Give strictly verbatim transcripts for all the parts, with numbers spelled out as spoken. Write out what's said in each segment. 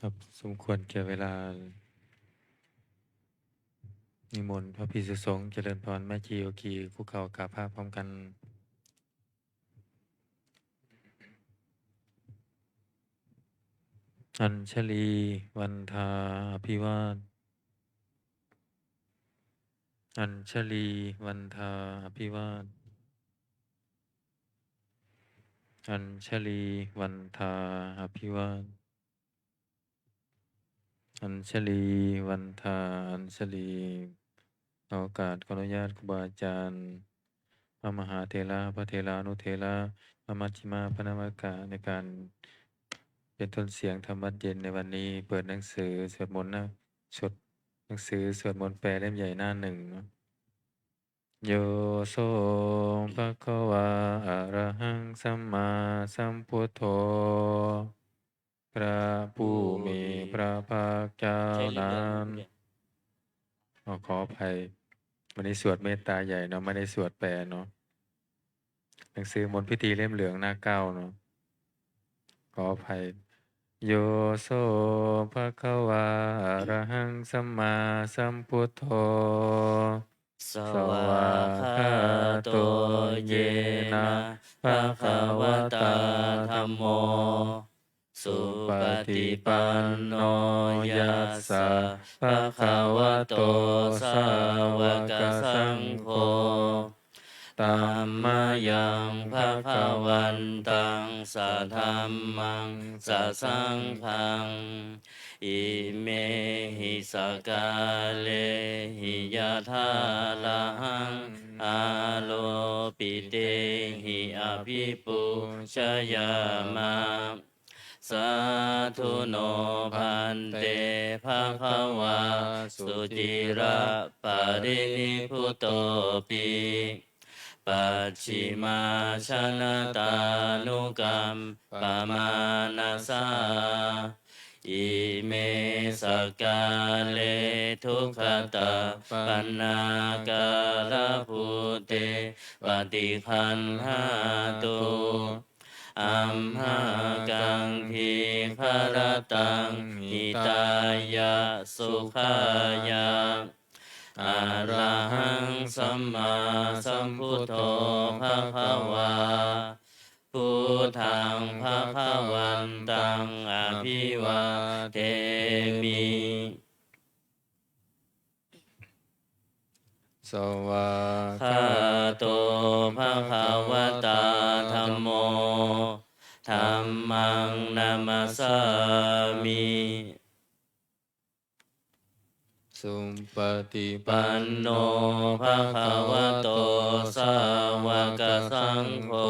ครับ สมควรแก่เวลา นิมนต์พระภิกษุสงฆ์เจริญพร แม่ชีโยคีคุกเข่ากราบพระพร้อมกัน Añjalī vandā abhivād Añjalī vandā abhivād Añjalī vandā abhivād Añjalī vandā Añjalī ขอโอกาส ขออนุญาตครูบาอาจารย์ พระมหาเถระ พระเถรานุเถระ พระมัชฌิมะ พระนวกะ ในการเป็นต้นเสียงธรรมวัตรเย็นในวันนี้ เปิดหนังสือสวดมนต์นะ สวดหนังสือสวดมนต์แปลเล่มใหญ่หน้าหนึ่งเนาะ Yo so bhagavā arahaṃ sammāsambuddho พระผู้มีพระภาคเจ้านั้น ขอ ขออภัย วันนี้สวดเมตตาใหญ่เนาะ ไม่ได้สวดแปลเนาะ หนังสือมนต์พิธีเล่มเหลืองหน้าเก้าเนาะ ขออภัย Yo so bhagavā arahaṃ sammāsambuddho svākkhāto yena bhagavatā dhammo supaṭipanno yassa bhagavato sāvakasaṅgho tammayaṃ bhagavantaṃ sadhammaṃ sasaṅghaṃ imehi sakkārehi yathārahaṃ āropitehi abhipūjayāma. Sādhu no bhante bhagavā suciraparinibbutopi pacchimājanatānukampamānasā ime sakkāre duggatapaṇṇākārabhūte paṭiggaṇhātu amhākaṃ dīgharattaṃ hitāya sukhāya. Arahaṃ sammāsambuddho bhagavā, buddhaṃ bhagavantaṃ abhivādemi. Svākkhāto bhagavatā dhammo, dhammaṃ namassāmi. Supaṭipanno bhagavato sāvakasaṅgho,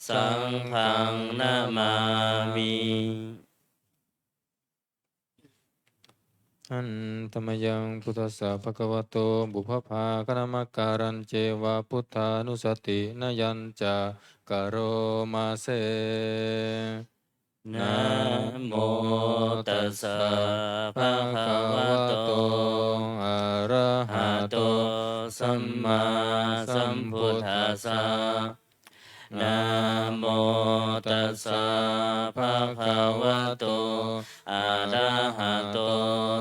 saṅghaṃ namāmi. Handa mayaṃ buddhassa bhagavato pubbabhāganamakārañceva buddhānussatinayañca karoma se. Namo tassa bhagavato arahato sammāsambuddhassa. Namo tassa bhagavato arahato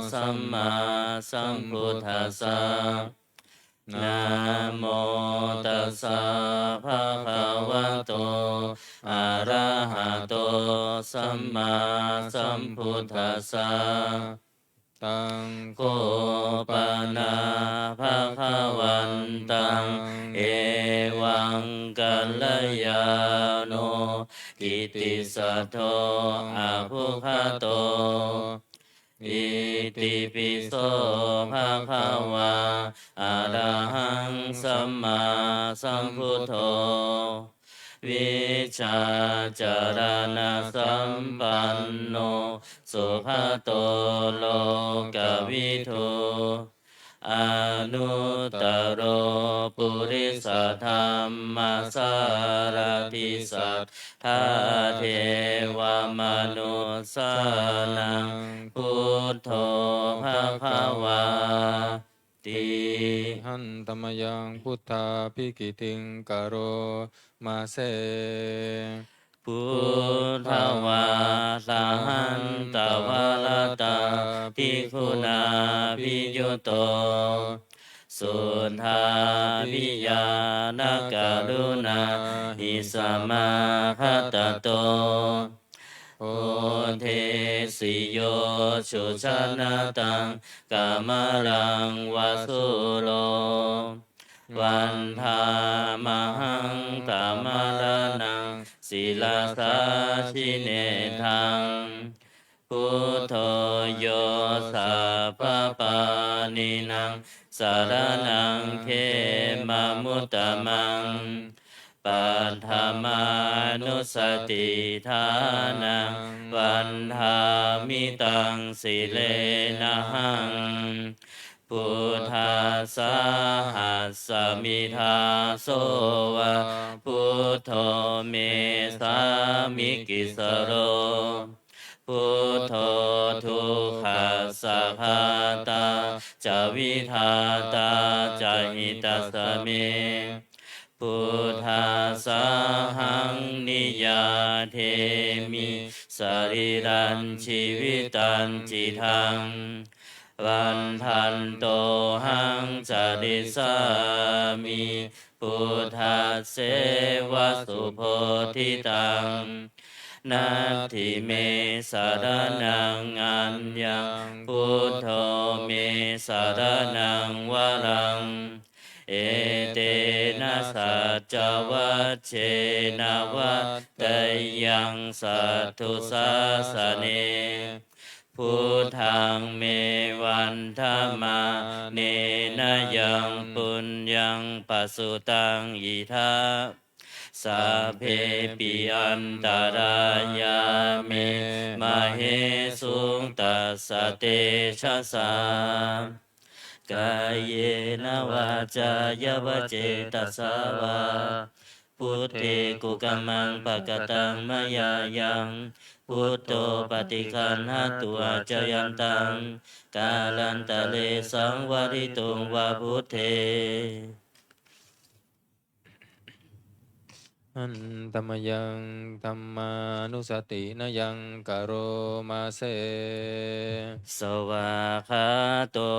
sammāsambuddhassa. Namo tassa bhagavato arahato sammāsambuddhassa. Taṃ kho pana bhagavantaṃ evaṃ kalyāṇo kittisaddo abbhuggato. Itipi so bhagavā arahaṃ sammāsambuddho vijjācaraṇasampanno sugato lokavidū anuttaro purisadammasārathi satthā devamanussānaṃ buddho bhagavāti. Handa mayaṃ buddhābhigītiṃ karoma se. Buddhavārahantavaratādiguṇābhiyutto, suddhābhiñāṇakaruṇāhi samāgatatto, bodhesi yo jujanataṃ kamalaṃ va sūro, vandāmahaṃ tamaraṇaṃ sirasā jinendaṃ. Buddho yo sabbapāṇīnaṃ saraṇaṃ khemamuttamaṃ, paṭhamānussatiṭṭhānaṃ vandāmi taṃ sirenahaṃ. Buddhassāhasmi dāso va, buddho me sāmikissaro, buddho dukkhassa ghātā ca vidhātā ca hitassa me. Buddhassāhaṃ niyyādemi sarīrañjīvitañca idaṃ. Vandantohaṃ carissāmi buddhasseva subodhitaṃ. Natthi me saraṇaṃ aññaṃ, buddho me saraṇaṃ varaṃ. Etena saccavajjena vaḍḍheyyaṃ satthu sāsane. Buddhaṃ me vandamānena yaṃ puññaṃ pasutaṃ idha, sabbepi antarāyā me māhesuṃ tassa tejasā. Kāyena vācāya va cetasā vā, buddhe kukammaṃ pakataṃ mayā yaṃ, buddho paṭiggaṇhatu accayantaṃ, kālantare saṃvarituṃ va buddhe. Handa mayaṃ dhammānussatinayaṃ karoma se. Svākkhāto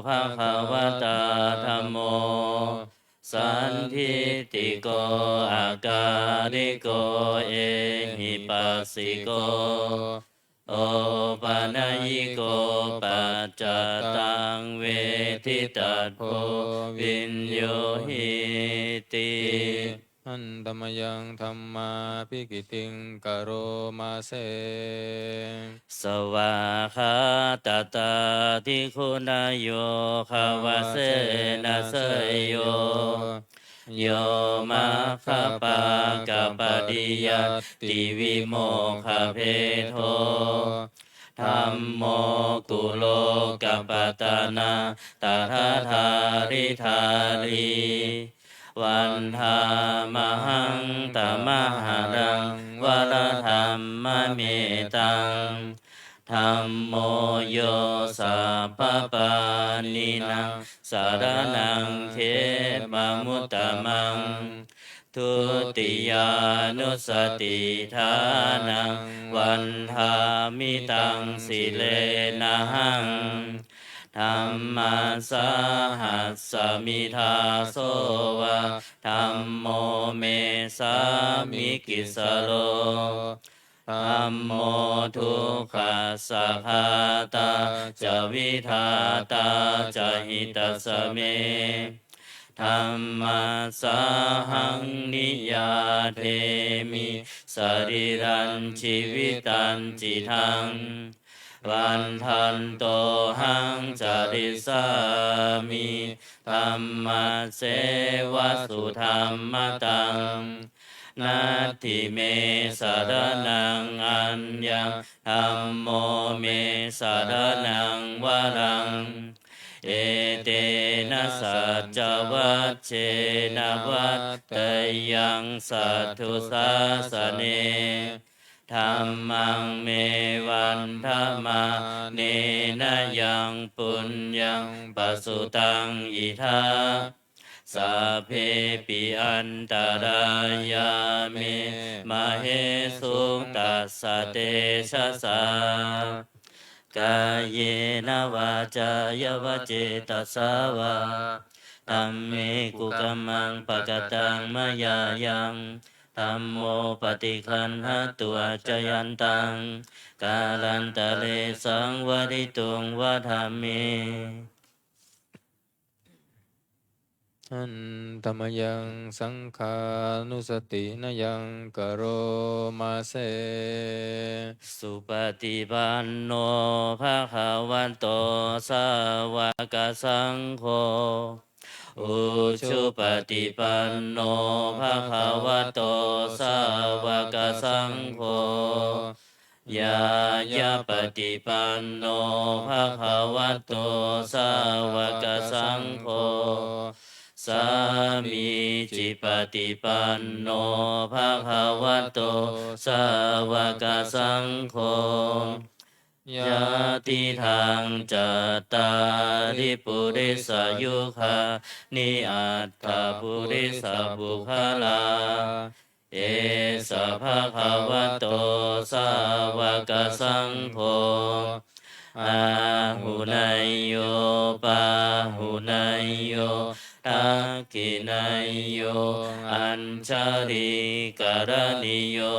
bhagavatā dhammo, sandiṭṭhiko akāliko ehipassiko, opanayiko paccattaṃ veditabbo viññūhīti. Handa mayaṃ dhammābhigītiṃ karoma se. Svākkhātatādiguṇayogavasena seyyo, yo maggapākapariyattivimokkhabhedo, dhammo kulokapatanā tadadhāridhārī, vandāmahaṃ tamaharaṃ varadhammametaṃ. Dhammo yo sabbapāṇīnaṃ saraṇaṃ khemamuttamaṃ, dutiyānussatiṭṭhānaṃ vandāmi taṃ sirenahaṃ. Dhammassāhasmi dāso va, dhammo me sāmikissaro, dhammo dukkhassa ghātā ca vidhātā ca hitassa me. Dhammassāhaṃ niyyādemi sarīrañjīvitañcidaṃ. Vandantohaṃ carissāmi dhammasseva sudhammataṃ. Natthi me saraṇaṃ aññaṃ, dhammo me saraṇaṃ varaṃ. Etena saccavajjena vaḍḍheyyaṃ satthu sāsane. Dhammaṃ me vandamānena yaṃ puññaṃ pasutaṃ idha, Sabbepi antarāyā me māhesuṃ tassa tejasā. Kāyena vācāya va cetasā vā, dhamme kukammaṃ pakataṃ mayā yaṃ, dhammo paṭiggaṇhatu accayantaṃ, kālantare saṃvarituṃ va dhamme. Handa mayaṃ saṅghānussatinayaṃ karoma se. Supaṭipanno bhagavato sāvakasaṅgho, ujupaṭipanno bhagavato sāvakasaṅgho, ñāyapaṭipanno bhagavato sāvakasaṅgho, sāmīcipaṭipanno bhagavato sāvakasaṅgho, yadidaṃ cattāri purisayugāni aṭṭha purisapuggalā, esa bhagavato sāvakasaṅgho, āhuneyyo pāhuneyyo dakkhiṇeyyo añjalikaraṇīyo,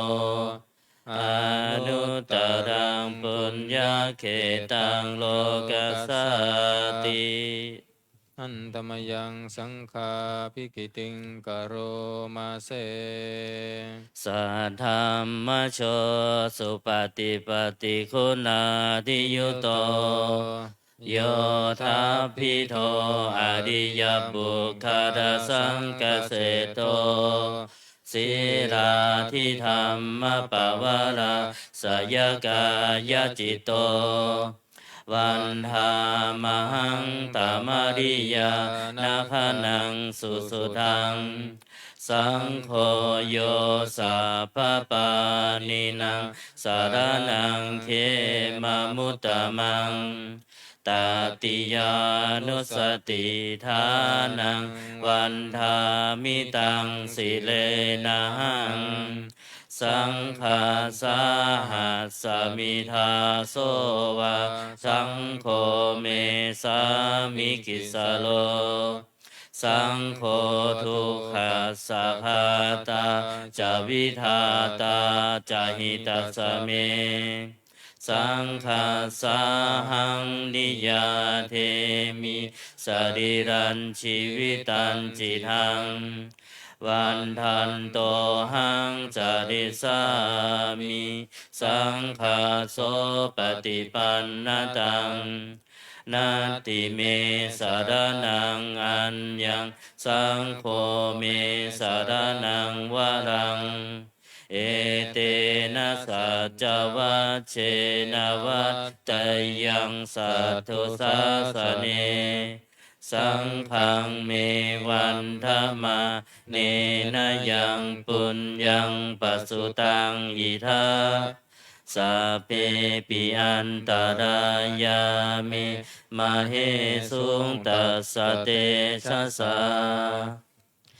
anuttaraṃ puññakkhettaṃ lokassāti. Handa mayaṃ saṅghābhigītiṃ karoma se. Saddhammajo supaṭipattiguṇādiyutto, yoṭṭhabbidho ariyapuggalasaṅghaseṭṭho, sīlādidhammapavarāsayakāyacitto, vandāmahaṃ tamariyāna gaṇaṃ susuddhaṃ. Saṅgho yo sabbapāṇīnaṃ saraṇaṃ khemamuttamaṃ, tatiyānussatiṭṭhānaṃ vandāmi taṃ sirenahaṃ. Saṅghassāhasmi dāso va, saṅgho me sāmikissaro, saṅgho dukkhassa ghātā ca vidhātā ca hitassa me. Saṅghassāhaṃ niyyādemi sarīrañjīvitañcidaṃ. Vandantohaṃ carissāmi saṅghassopaṭipannataṃ. Natthi me saraṇaṃ aññaṃ, saṅgho me saraṇaṃ varaṃ. Etena saccavajjena vaḍḍheyyaṃ satthu sāsane. Saṅghaṃ me vandamānena yaṃ puññaṃ pasutaṃ idha, sabbepi antarāyā me māhesuṃ tassa tejasā.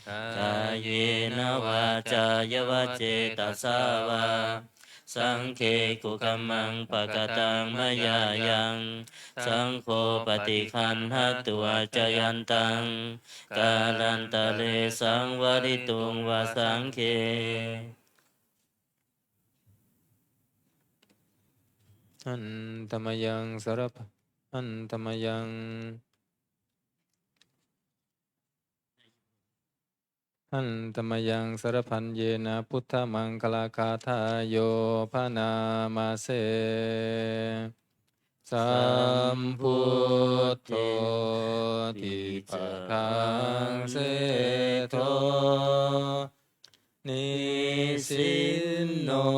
Kāyena vācāya va cetasā vā, saṅghe kukammaṃ pakataṃ mayā yaṃ, saṅgho paṭiggaṇhatu accayantaṃ, kālantare saṃvarituṃ va saṅghe. Handa mayaṃ sarabha-, handa mayaṃ Handa mayaṃ sarabhaññena buddhamaṅgalagāthāyo bhaṇāma se. Sambuddho dvipadaṃ seṭṭho, nisinno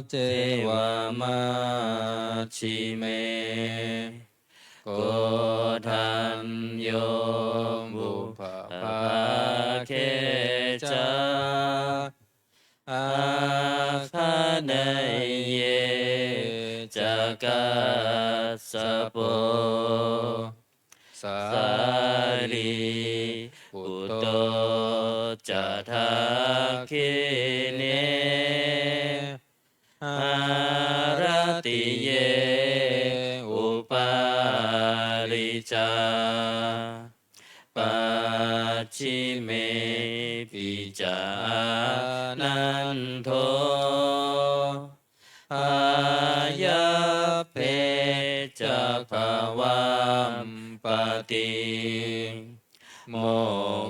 ceva majjhime. Koṇḍañño pubbabhāge ca, āgaṇeyye ca kassapo, sārīputto Sāriputtapāgārī ca pacchimepi ca Ānando Āyappaje ca Gavampati Moggallāno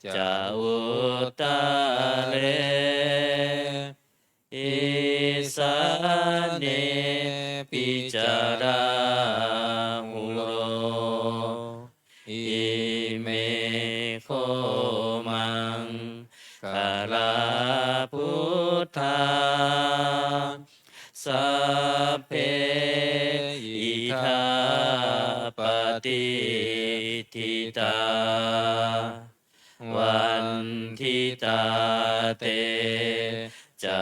ca uttare Isānepi ca Rāhulo ime kho maṅgalā buddhā sabbe idha patiṭṭhitā vanditā te ca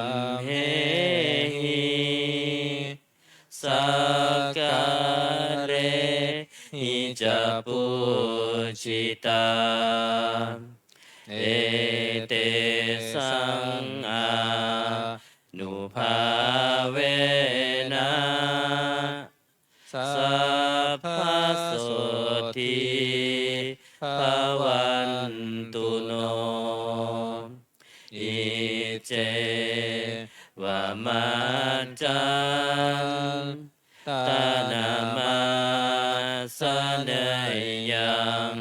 amhehi sakkārehi ca pūjitā. Etesaṃ ānubhāvena sabbasotthī bhavantu no. Iccevamantaṃ tanamāsaneyyaṃ.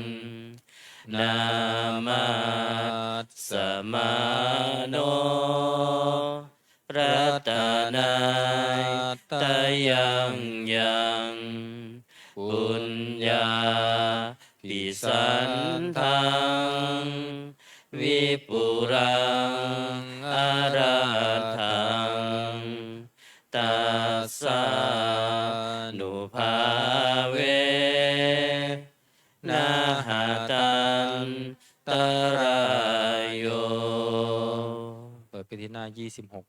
Namassamāno ratanattayaṃ yaṃ puññābhisandaṃ vipulaṃ alatthaṃ tassānubhāvena hatantarāyo. เปิดไปที่หน้า ยี่สิบหก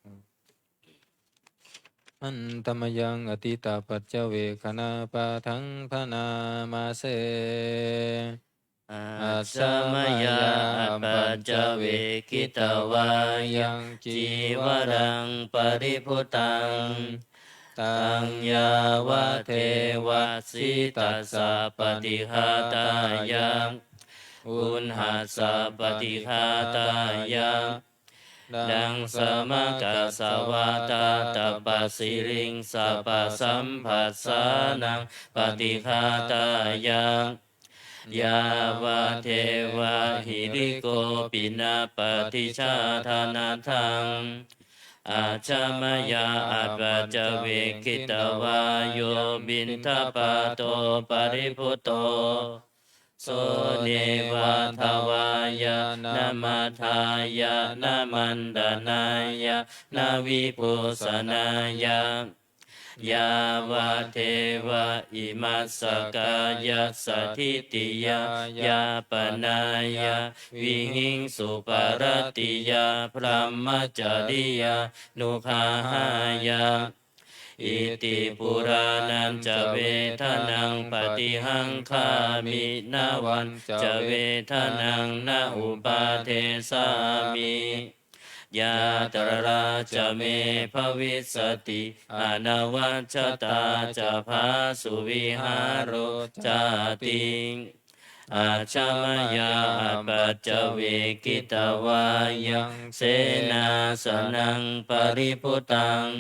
Handa mayaṃ atītapaccavekkhaṇapāṭhaṃ bhaṇāma se. Ajja mayā apaccavekkhitvā yaṃ cīvaraṃ paribhuttaṃ, taṃ yāvadeva sītassa paṭighātāya, uṇhassa paṭighātāya, daṃsamakasavātātapasiriṃsapasamphassānaṃ paṭighātāya, yāvadeva hirikopinapaṭicchādanatthaṃ. Ajja mayā apaccavekkhitvā yo piṇḍapāto paribhutto, so neva davāya na madāya na maṇḍanāya na vibhūsanāya, yāvadeva imassa kāyassa ṭhitiyā yāpanāya vihiṃsuparatiyā brahmacariyānuggahāya. Iti purāṇañca vedanaṃ paṭihaṅkhāmi, navañca vedanaṃ na uppādessāmi, yātrā ca me bhavissati anavajjatā ca phāsuvihāro cāti. Ajja mayā apaccavekkhitvā yaṃ senāsanaṃ paribhuttaṃ,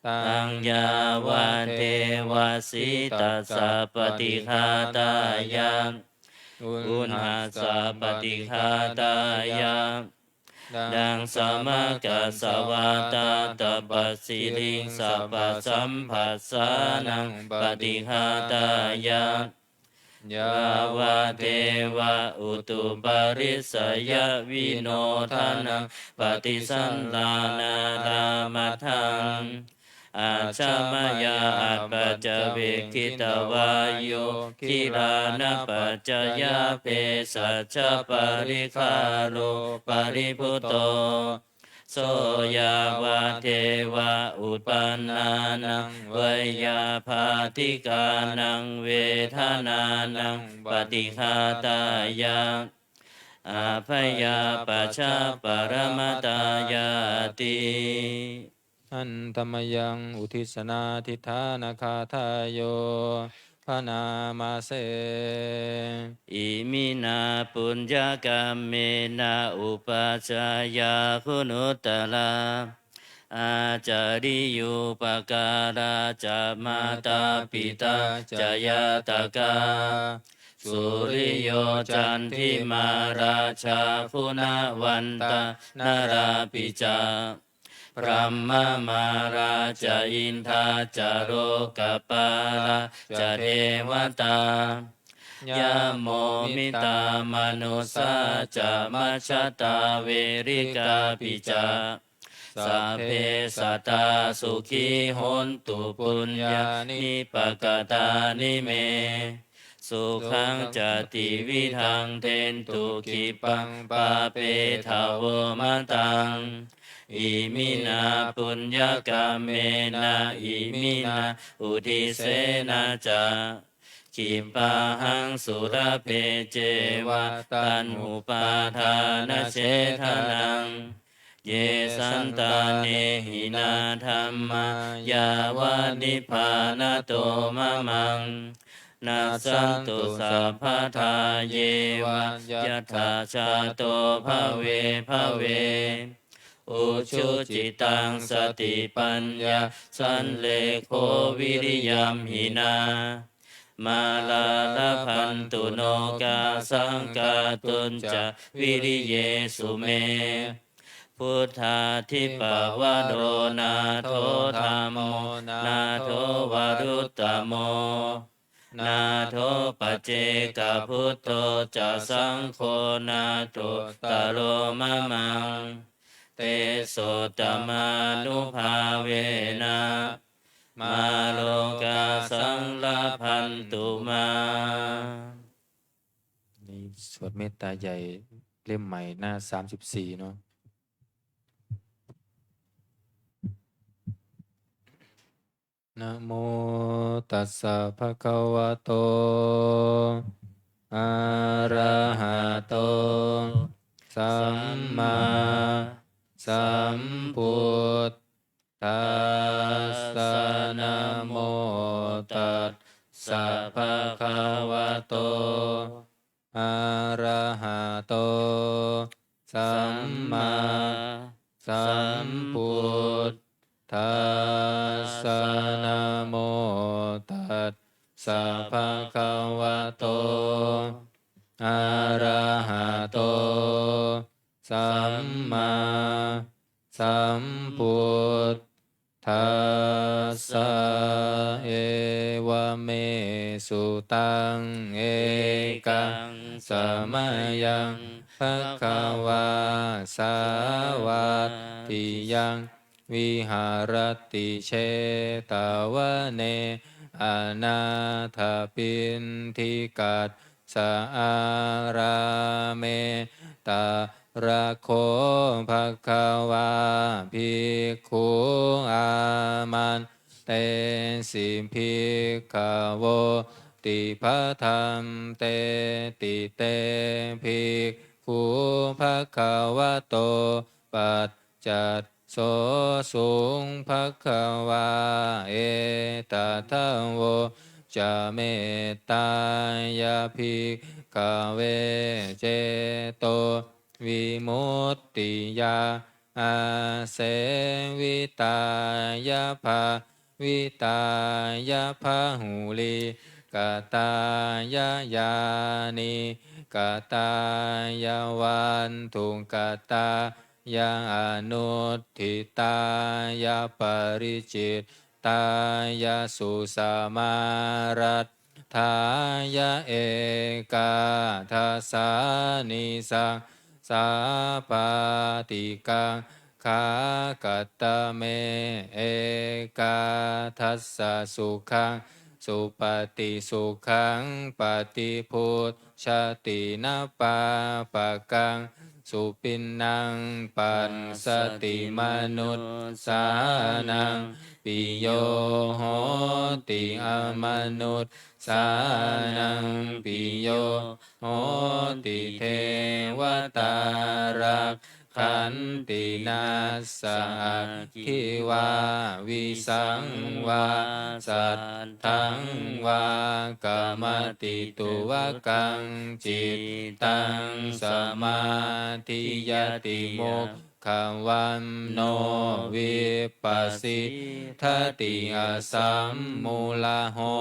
taṃ yāvadeva sītassa paṭighātāya, uṇhassa paṭighātāya, daṃsamakasavātātapasiriṃsapasamphassānaṃ paṭighātāya, yāvadeva utuparissayavinodanaṃ paṭisallānārāmatthaṃ. Ajja mayā apaccavekkhitvā yo gilānapaccayabhesajjaparikkhāro paribhutto, so yāvadeva uppannānaṃ veyyābādhikānaṃ vedanānaṃ paṭighātāya, abyāpajjhaparamatāyāti. Handa mayaṃ uddissanādhiṭṭhānagāthāyo bhaṇāma se. Iminā puññakammena upajjhāyā guṇuttarā ācariyūpakārā ca mātā pitā ca ñātakā suriyo candimā rājā guṇavantā narāpi ca brahmamārā ca indā ca lokapālā ca devatā yamo mittā manussā ca majjhattā verikāpi ca. Sabbe sattā sukhī hontu puññāni pakatāni me sukhañca tividhaṃ dentu khippaṃ pāpetha vo mataṃ. Iminā puññakammena iminā uddisena ca khippāhaṃ sulabhe ceva taṇhupādānachedanaṃ. Ye santāne hinā dhammā yāva nibbānato mamaṃ nassantu sabbadā yeva yattha jāto bhave bhave. Ujucittaṃ satipaññā sallekho viriyamhinā mārā labhantu nokāsaṃ kātuñca viriyesu me. Buddhādhipavaro nātho dhammo nātho varuttamo nātho paccekabuddho ca saṅgho nāthottaro mamaṃ. Tesottamānubhāvena mārokāsaṃ labhantu mā. นี่สวดเมตตาใหญ่เล่มใหม่หน้าสามสิบสี่เนาะ Namo tassa bhagavato arahato sammāsambuddhassa. Namo tassa bhagavato arahato sammāsambuddhassa. Namo tassa bhagavato arahato sammāsambuddhassa. Evaṃ me sutaṃ. Ekaṃ samayaṃ bhagavā sāvatthiyaṃ viharati jetavane anāthapiṇḍikassa ārāme. Tatra kho bhagavā bhikkhū āmantesi bhikkhavoti. Bhadanteti te bhikkhū bhagavato paccassosuṃ. Bhagavā etadavoca: Mettāya bhikkhave cetovimuttiyā āsevitāya bhāvitāya bahulīkatāya yānīkatāya vatthukatāya anuṭṭhitāya paricittāya susamāraddhāya ekādasānisaṃsapāṭikaṅ khā. Katame ekādasa sukhaṃ supati, sukhaṃ paṭibujjhati, na pāpakaṃ supinaṃ passati, manussānaṃ piyo hoti, amanus sānaṃ piyo hoti, devatā rakkhati, khantinassa aggi vā visaṃ vā satthaṃ vā kamati tuvakaṃ cittaṃ samādhiyati mukhavaṇṇo vippasīdati asammūḷho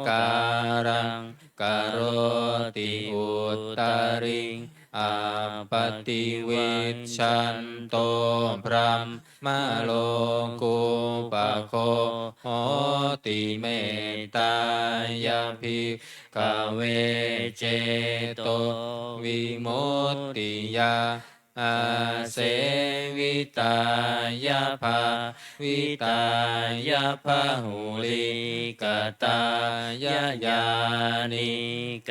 kālaṃ karoti uttariṃ appaṭivijjhanto brahmalokūpago hoti. Mettāya bhikkhave cetovimuttiya āsevitāya bhāvitāya bahulīkatāya yānīkatāya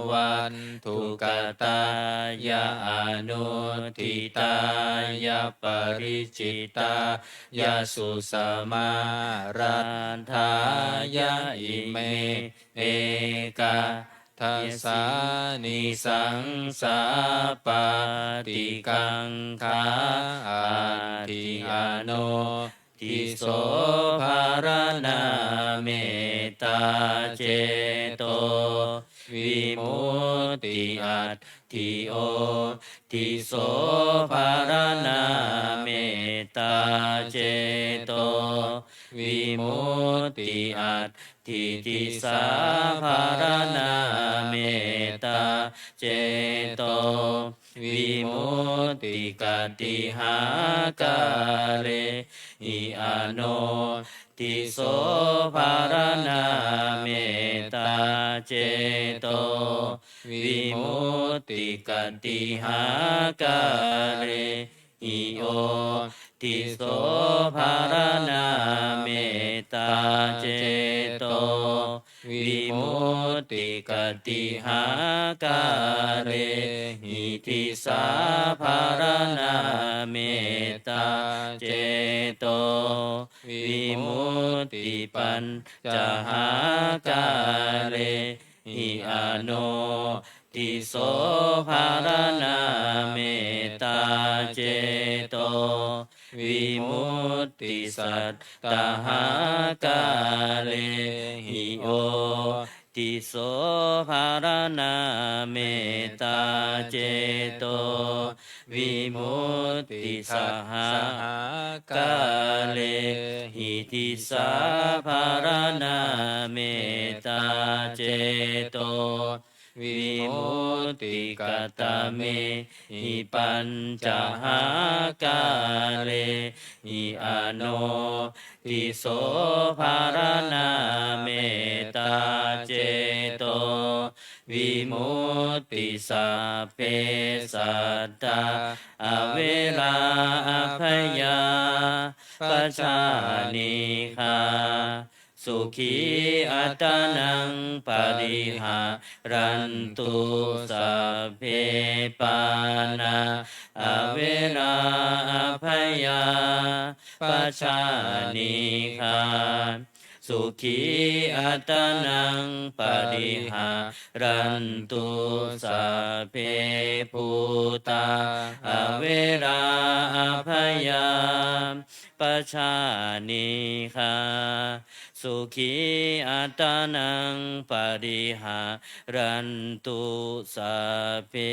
vatthukatāya anuṭṭhitāya paricitāya susamāraddhāya ime ekā dasānisaṃsā paṭikaṅkhā atthi anodhiso pharaṇā mettā ceto vimutti atthi odhiso pharaṇā mettā ceto vimutti atthi disā pharaṇā mettā ceto vimutti katihākārehi anodhiso pharaṇā mettā ceto vimutti katihākārehi odhiso pharaṇā mettā ceto vimutti katihākārehi disā pharaṇā mettā ceto vimutti pañcahākārehi anodhiso pharaṇā mettā ceto vimutti sattahākārehi odhiso pharaṇā mettā ceto vimutti sahākārehi disā pharaṇā mettā ceto vimutti katamehi pañcahākārehi anodhiso pharaṇā mettā ceto vimutti sabbe sattā averā abyāpajjhā anīghā sukhī attānaṃ pariharantu. Sabbe pāṇā averā abyāpajjhā anīghā sukhī attānaṃ pariharantu. Sabbe bhūtā averā abyā pajjhā anīghā sukhī attānaṃ pariharantu. Sabbe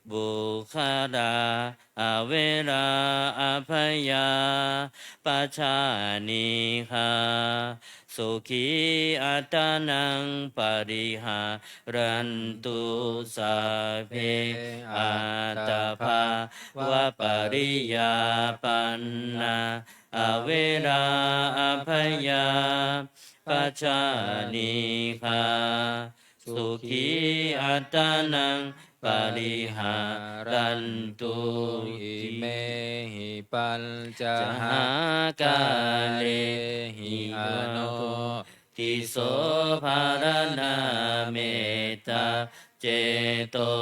puggalā averā abyāpajjhā anīghā sukhī attānaṃ pariharantu. Sabbe attabhāvapariyāpannā averā abyāpajjhā anīghā sukhī attānaṃ pariharantu. Imehi pañcahākārehi anodhiso pharaṇā mettā ceto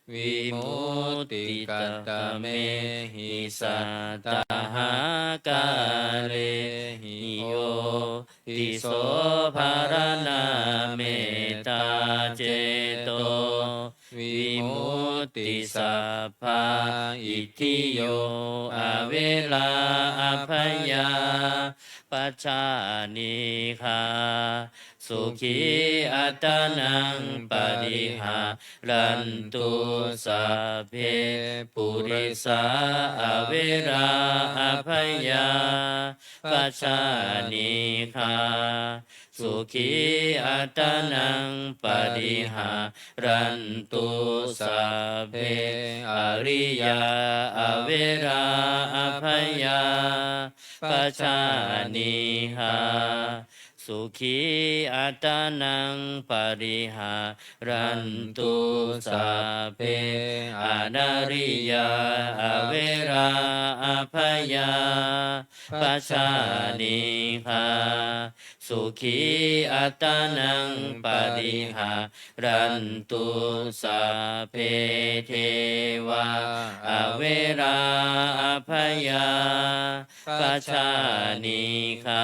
vimutti. Katamehi sattahākārehi odhiso pharaṇā mettā ceto vimutti. vimutti sabbā itthiyo averā abyāpajjhā sukhī attānaṃ pariharantu. Sabbe purisa averā abyāpajjhā anīghā sukhī attānaṃ pariharantu. Sabbe ariyā averā abyāpajjhā anīghā sukhī attānaṃ pariharantu. Sabbe anariyā averā abyāpajjhā anīghā sukhī attānaṃ pariharantu. Sabbe devā averā abyāpajjhā anīghā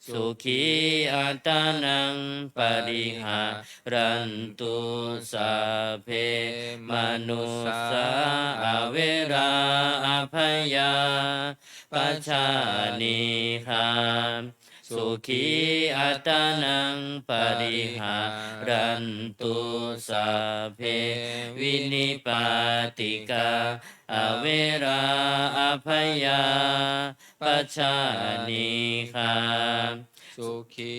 sukhī attānaṃ pariharantu. Sabbe manussā averā abyāpajjhā anīghā sukhī attānaṃ pariharantu. Sabbe vinipātikā averā abyāpajjhā anīghā sukhī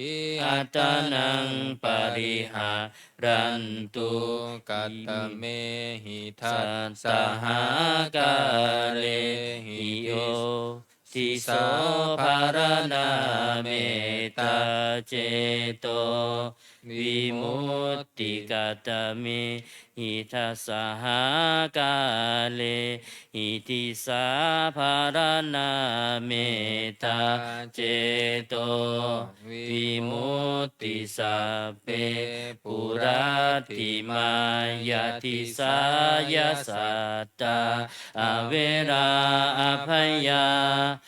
attānaṃ pariharantu. Katamehi dasadhā kālehi yo tisso pharaṇā mettācetovimutti. Katamehi dasadhā kālehi tissa pharaṇā mettācetovimutti. Sabbe puratthimāya disāya sattā averā abyāpajjhā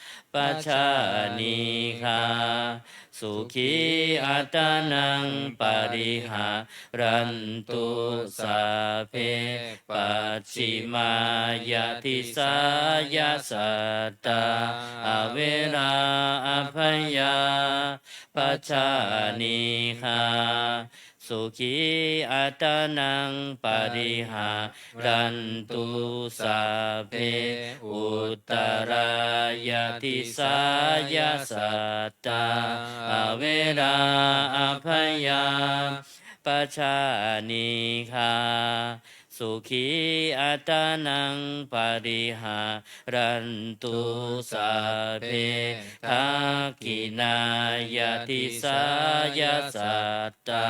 anīghā sukhī attānaṃ pariharantu. Sabbe pacchimāya disāya sattā averā abyāpajjhā anīghā sukhī attānaṃ pariharantu. Sabbe uttarāya disāya sattā averā abyāpajjhā anīghā sukhī attānaṃ pariharantu. Sabbe dakkhiṇāya disāya sattā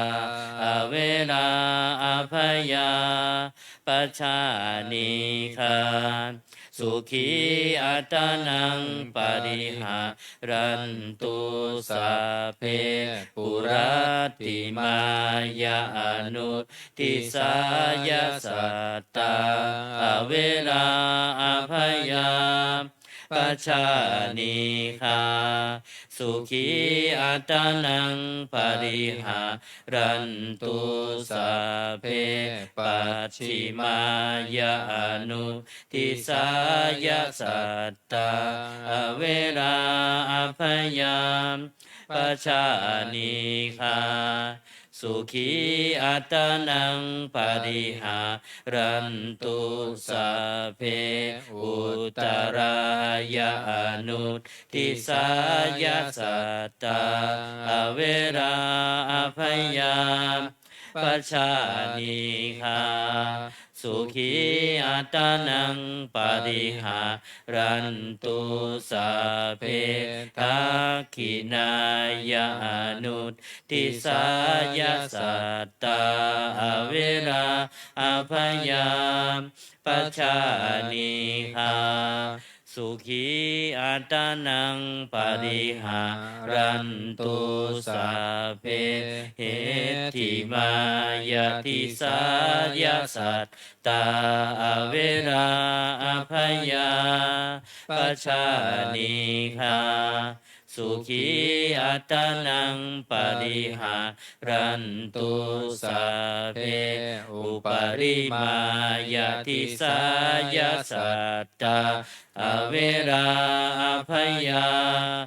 averā abyāpajjhā anīghā sukhī attānaṃ pariharantu. Sabbe puratthimāya anudisāya sattā averā abyāpajjhā anīghā sukhī attānaṃ pariharantu. Sabbe pacchimāya anudisāya sattā averā abyāpajjhā anīghā sukhī attānaṃ pariharantu. Sabbe uttarāya anudisāya sattā averā abyāpajjhā anīghā sukhī attānaṃ pariharantu. Sabbe dakkhiṇāya anudisāya sattā averā abyāpajjhā anīghā sukhī attānaṃ pariharantu. Sabbe heṭṭhimāya disāya sattā averā abyāpajjhā anīghā sukhī attānaṃ pariharantu, sabbe uparimāya disāya sattā averā abyāpajjhā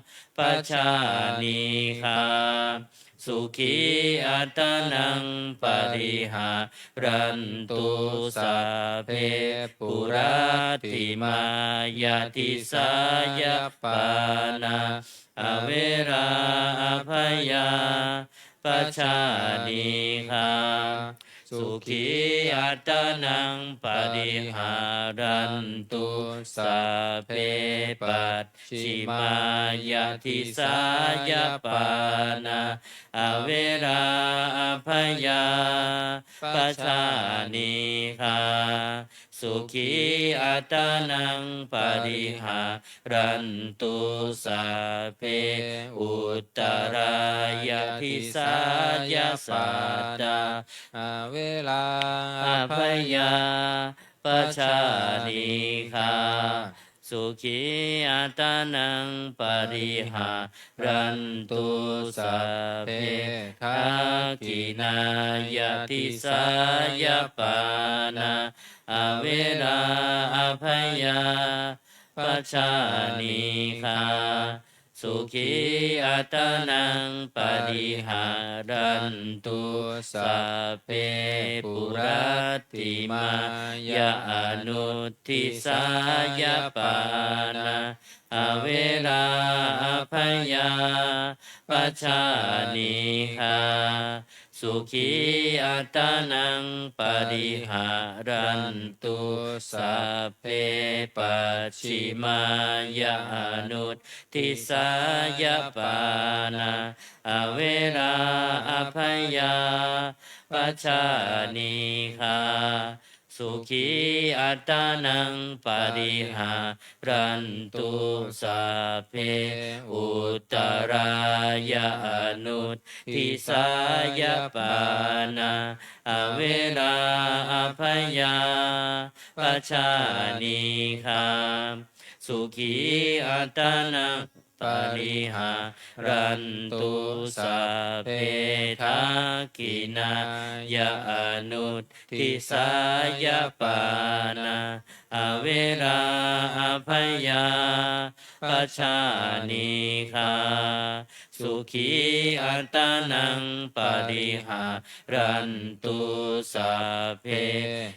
anīghā sukhī attānaṃ pariharantu, sabbe puratthimāya disāya pāṇā averā abyāpajjhā anīghā sukhī attānaṃ pariharantu, sabbe pacchimāya disāya pāṇā averā abyāpajjhā anīghā sukhī attānaṃ pariharantu, sabbe uttarāya disāya sattā averā abyāpajjhā anīghā sukhī attānaṃ pariharantu, sabbe dakkhiṇāya disāya pāṇā averā abyāpajjhā anīghā sukhī attānaṃ pariharantu, sabbe puratthimāya anudisāya pāṇā averā abyāpajjhā anīghā sukhī attānaṃ pariharantu, sabbe pacchimāya anudisāya pāṇā averā abyāpajjhā anīghā sukhī attānaṃ pariharantu, sabbe uttarāya anudisāya pāṇā averā abyāpajjhā anīghā sukhī attānaṃ pariharantu, sabbe dakkhiṇāya anudisāya pāṇā averā abyāpajjhā anīghā sukhī attānaṃ pariharantu, sabbe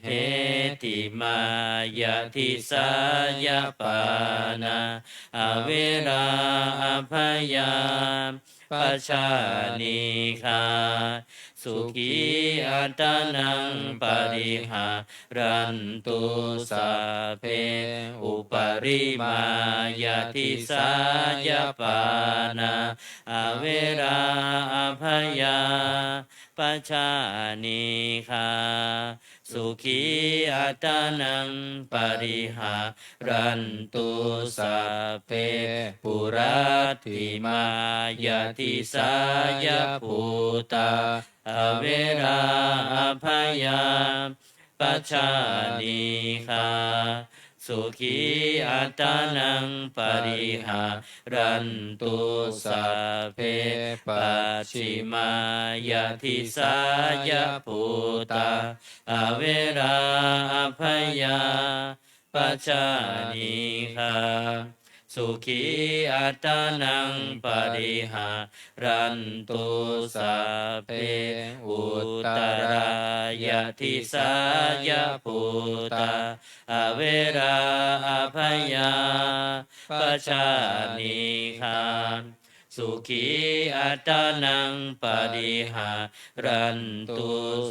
heṭṭhimāya disāya pāṇā averā abyāpajjhā anīghā sukhī attānaṃ pariharantu, sabbe uparimāya disāya pāṇā averā abyāpajjhā anīghā sukhī attānaṃ pariharantu, sabbe puratthimāya disāya bhūtā averā abyāpajjhā anīghā sukhī attānaṃ pariharantu, sabbe pacchimāya disāya bhūtā averā abyāpajjhā anīghā sukhī attānaṃ pariharantu, sabbe uttarāya disāya bhūtā averā abyāpajjhā anīghā sukhī attānaṃ pariharantu,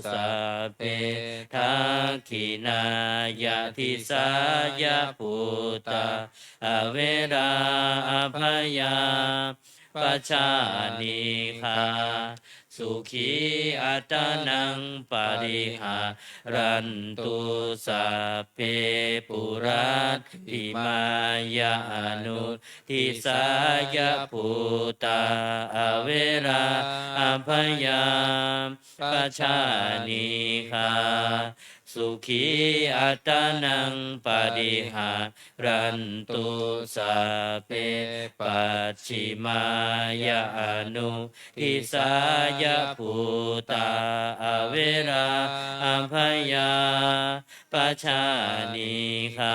sabbe dakkhiṇāya disāya bhūtā averā abyāpajjhā anīghā sukhī attānaṃ pariharantu, sabbe puratthimāya anudisāya bhūtā averā abyāpajjhā anīghā sukhī attānaṃ pariharantu sabbe. Pacchimāya anudisāya bhūtā averā abyāpajjhā anīghā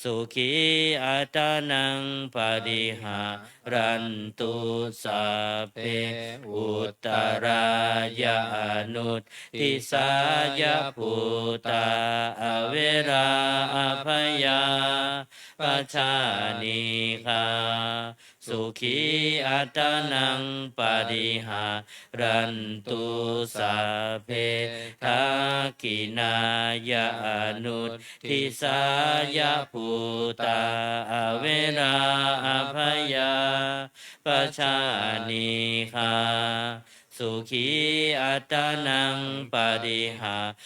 sukhī attānaṃ pariharantu sabbe. Uttarāya anudisāya bhūtā averā abyāpajjhā anīghā sukhī attānaṃ pariharantu sabbe. Dakkhiṇāya anudisāya bhūtā averā abyāpajjhā anīghā sukhī attānaṃ pariharantu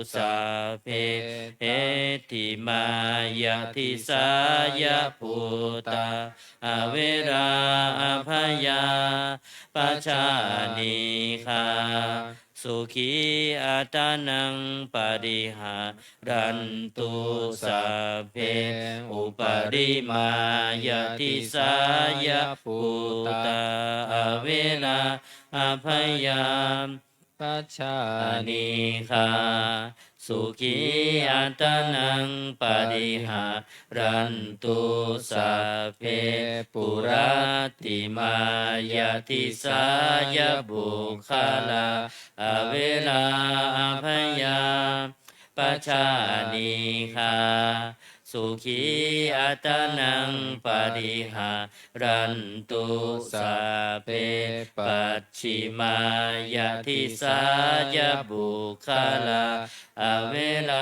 sabbe. Heṭṭhimāya disāya bhūtā averā abyāpajjhā anīghā sukhī attānaṃ pariharantu sabbe. Uparimāya disāya bhūtā averā abyāpajjhā anīghā sukhī attānaṃ pariharantu sabbe. Puratthimāya disāya puggalā averā abyāpajjhā anīghā sukhī attānaṃ pariharantu sabbe. Pacchimāya disāya puggalā averā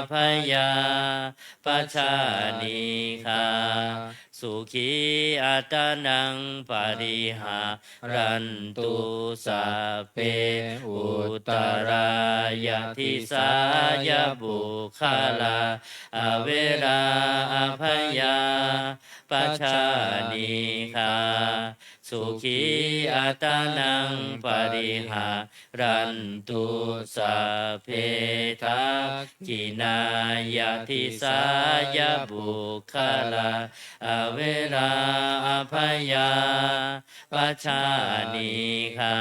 abyāpajjhā anīghā sukhī attānaṃ pariharantu sabbe. Uttarāya disāya puggalā averā abyāpajjhā anīghā sukhī attānaṃ pariharantu sabbe. Dakkhiṇāya disāya puggalā averā abyāpajjhā anīghā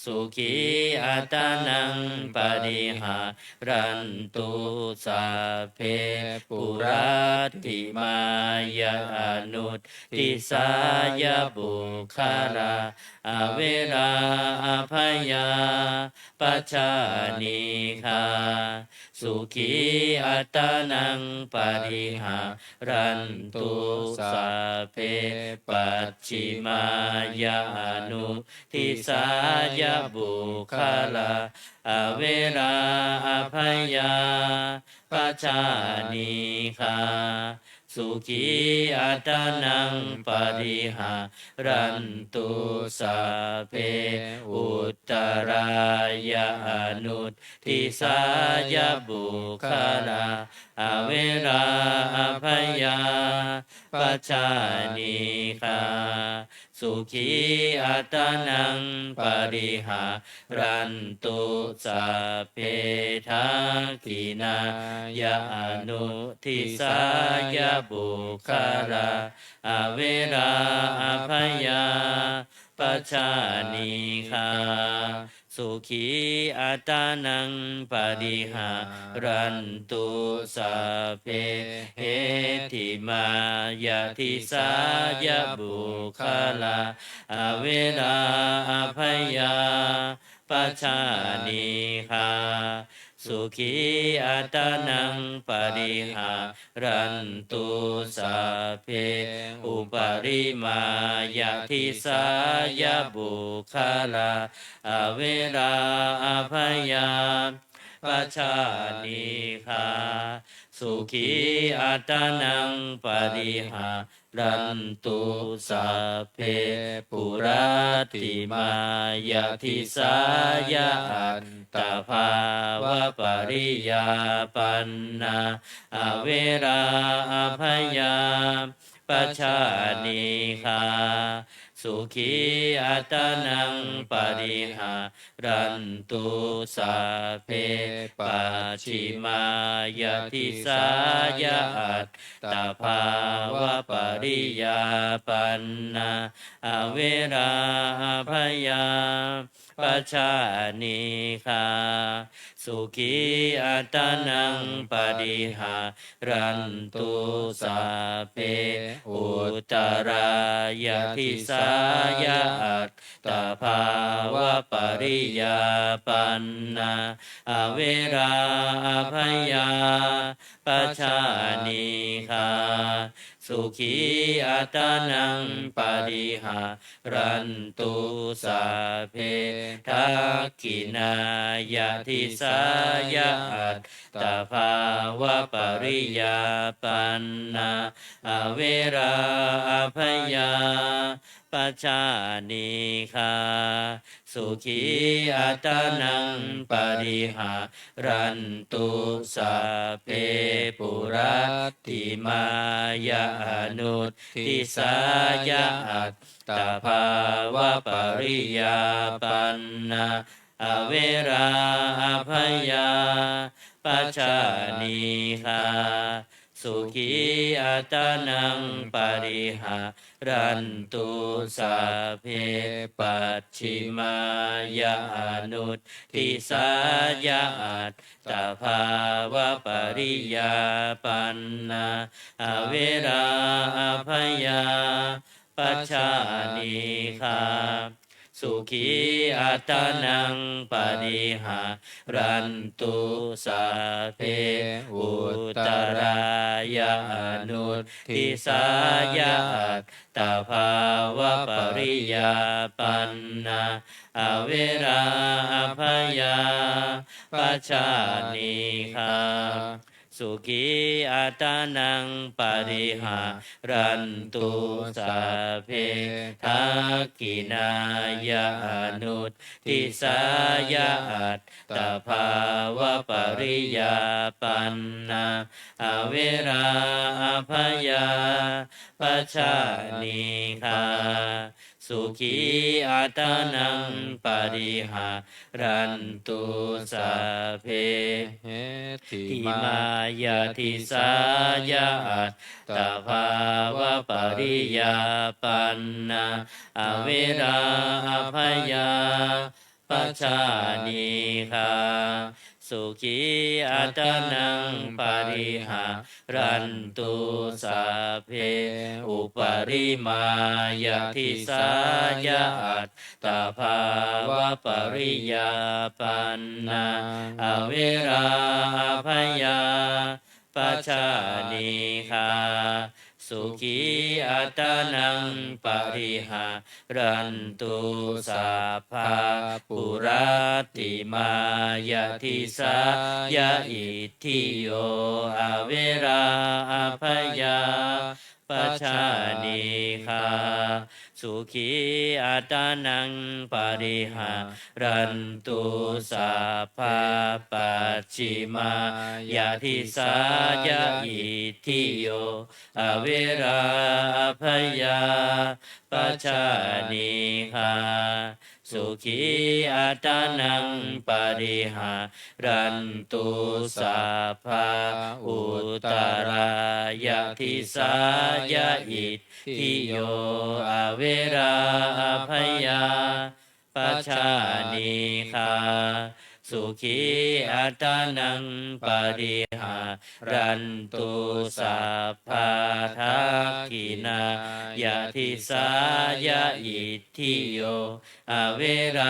sukhī attānaṃ pariharantu sabbe. Puratthimāya anudisāya puggalā averā abyāpajjhā anīghā sukhī attānaṃ pariharantu sabbe. Pacchimāya anudisāya puggalā averā abyāpajjhā anīghā sukhī attānaṃ pariharantu sabbe. Uttarāya anudisāya puggalā averā abyāpajjhā anīghā sukhī attānaṃ pariharantu sabbe. Dakkhiṇāya anudisāya puggalā averā abyāpajjhā anīghā sukhī attānaṃ pariharantu sabbe. Heṭṭhimāya disāya puggalā averā abyāpajjhā anīghā sukhī attānaṃ pariharantu sabbe. Uparimāya disāya puggalā averā abyāpajjhā anīghā sukhī attānaṃ pariharantu sabbe. Puratthimāya disāya attabhāvapariyāpannā averā abyāpajjhā anīghā sukhī attānaṃ pariharantu sabbe. Pacchimāya disāya attabhāvapariyāpannā averā abyāpajjhā anīghā sukhī attānaṃ pariharantu sabbe. Uttarāya disāya attabhāvapariyāpannā averā abyāpajjhā anīghā sukhī attānaṃ pariharantu sabbe. Dakkhiṇāya disāya attabhāvapariyāpannā averā abyāpajjhā anīghā sukhī attānaṃ pariharantu sabbe. Puratthimāya anudisāya attabhāvapariyāpannā averā abyāpajjhā anīghā sukhī attānaṃ pariharantu sabbe. Pacchimāya anudisāya attabhāvapariyāpannā averā abyāpajjhā anīghā sukhī attānaṃ pariharantu sabbe. Uttarāya anudisāya attabhāvapariyāpannā averā abyāpajjhā anīghā sukhī attānaṃ pariharantu sabbe. Dakkhiṇāya anudisāya attabhāvapariyāpannā averā abyāpajjhā anīghā sukhī attānaṃ pariharantu sabbe. Heṭṭhimāya disāya attabhāvapariyāpannā averā abyāpajjhā anīghā sukhī attānaṃ pariharantu sabbe. Uparimāya disāya attabhāvapariyāpannā averā abyāpajjhā anīghā sukhī attānaṃ pariharantu sabbā. Puratthimāya disāya itthiyo averā abyāpajjhā anīghā sukhī attānaṃ pariharantu sabbā. Pacchimāya disāya itthiyo averā abyāpajjhā anīghā sukhī attānaṃ pariharantu sabbā. Uttarāya disāya itthiyo averā abyāpajjhā anīghā sukhī attānaṃ pariharantu sabbā. Dakkhiṇāya disāya itthiyo averā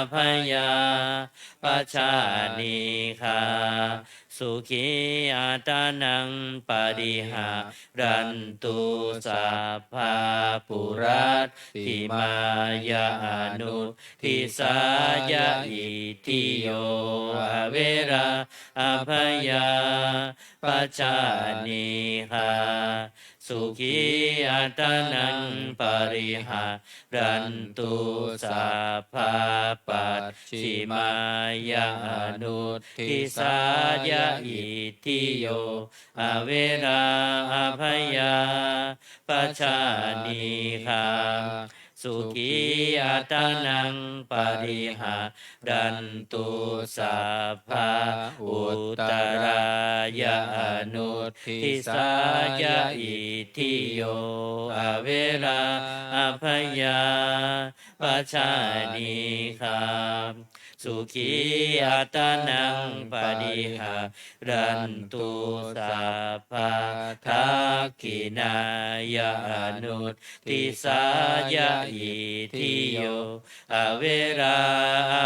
abyāpajjhā anīghā sukhī attānaṃ pariharantu sabbā. Puratthimāya anudisāya itthiyo averā abyāpajjhā anīghā sukhī attānaṃ pariharantu sabbā. Pacchimāya anudisāya itthiyo averā abyāpajjhā anīghā sukhī attānaṃ pariharantu sabbā. Uttarāya anudisāya itthiyo averā abyāpajjhā anīghā sukhī attānaṃ pariharantu sabbā. Dakkhiṇāya anudisāya itthiyo averā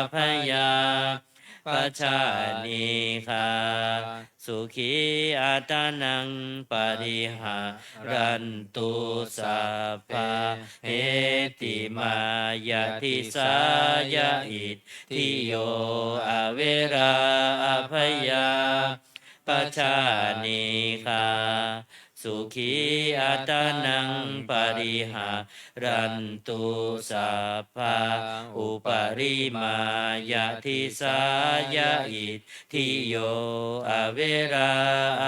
abyāpajjhā anīghā sukhī attānaṃ pariharantu sabbā. Heṭṭhimāya disāya itthiyo averā abyāpajjhā anīghā sukhī attānaṃ pariharantu sabbā. Uparimāya disāya itthiyo averā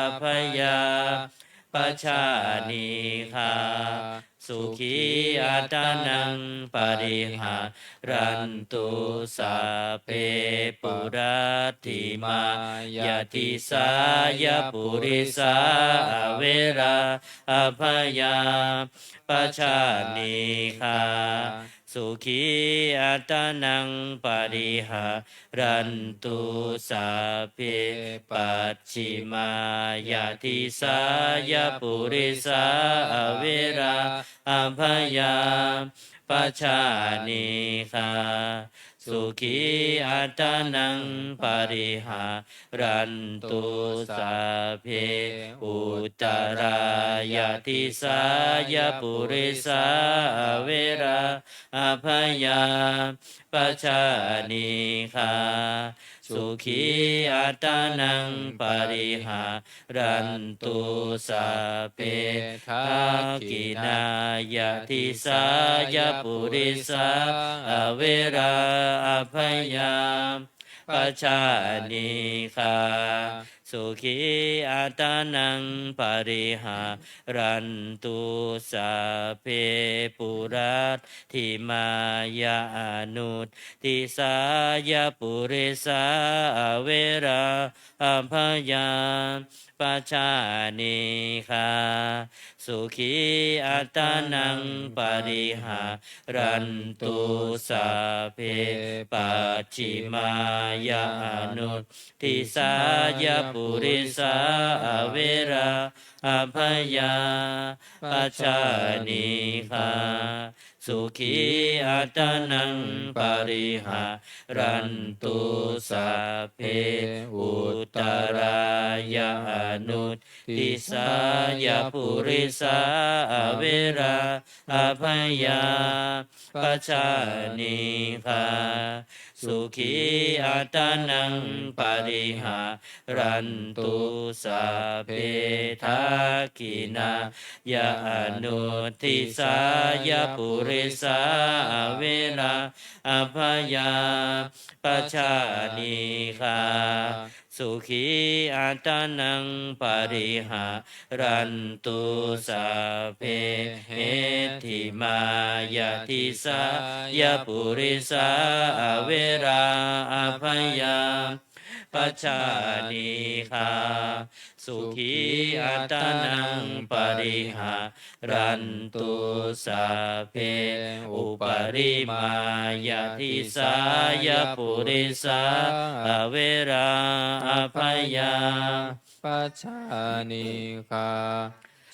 abyāpajjhā anīghā sukhī attānaṃ pariharantu sabbe. Puratthimāya disāya purisā averā abyāpajjhā anīghā sukhī attānaṃ pariharantu sabbe. Pacchimāya disāya purisā averā abyāpajjhā anīghā sukhī attānaṃ pariharantu sabbe. Uttarāya disāya purisā averā abyāpajjhā anīghā sukhī attānaṃ pariharantu sabbe. Dakkhiṇāya disāya purisā averā abyāpajjhā anīghā sukhī attānaṃ pariharantu sabbe. Puratthimāya anudisāya purisā averā abyāpajjhā anīghā sukhī attānaṃ pariharantu sabbe. Pacchimāya anudisāya purisā averā abyāpajjhā anīghā sukhī attānaṃ pariharantu sabbe. Uttarāya anudisāya purisā averā abyāpajjhā anīghā sukhī attānaṃ pariharantu sabbe. Dakkhiṇāya anudisāya purisā averā abyāpajjhā anīghā sukhī attānaṃ pariharantu sabbe. Heṭṭhimāya disāya purisā averā abyāpajjhā anīghā sukhī attānaṃ pariharantu sabbe. Uparimāya disāya purisā averā abyāpajjhā anīghā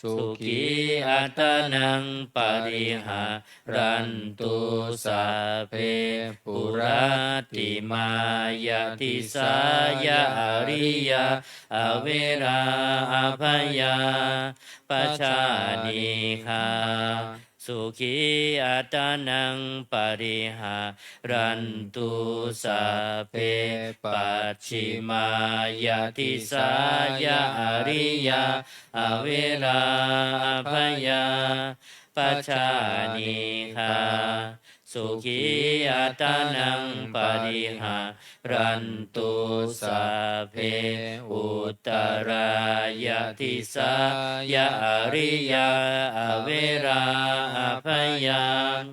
sukhī attānaṃ pariharantu sabbe. Puratthimāya disāya ariyā averā abyāpajjhā anīghā sukhī attānaṃ pariharantu sabbe. Pacchimāya disāya ariyā averā abyāpajjhā anīghā sukhī attānaṃ pariharantu sabbe. Uttarāyadisāya ariyā averā abyāpajjhā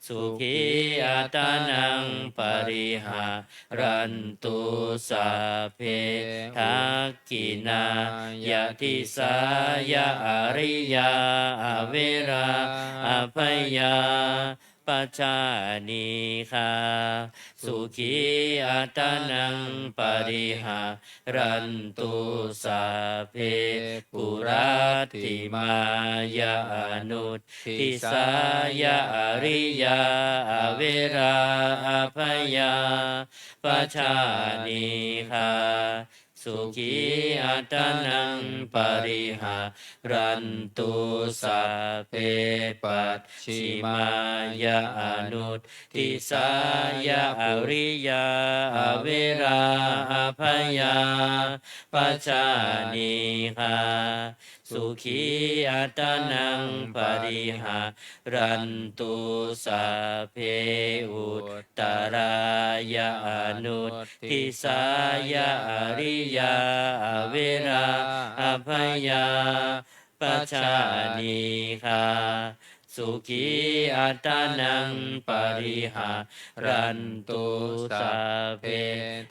sukhī attānaṃ pariharantu sabbe. Dakkhiṇāyadisāya ariyā averā abyāpajjhā sukhī attānaṃ pariharantu sabbe. Puratthimāya anudisāya ariyā averā abyāpajjhā sukhī attānaṃ pariharantu sabbe. Pacchimāya anudisāya ariyā averā abyāpajjhā sukhī attānaṃ pariharantu sabbe. Uttarāya anudisāya ariyā averā abyāpajjhā sukhī attānaṃ pariharantu sabbe.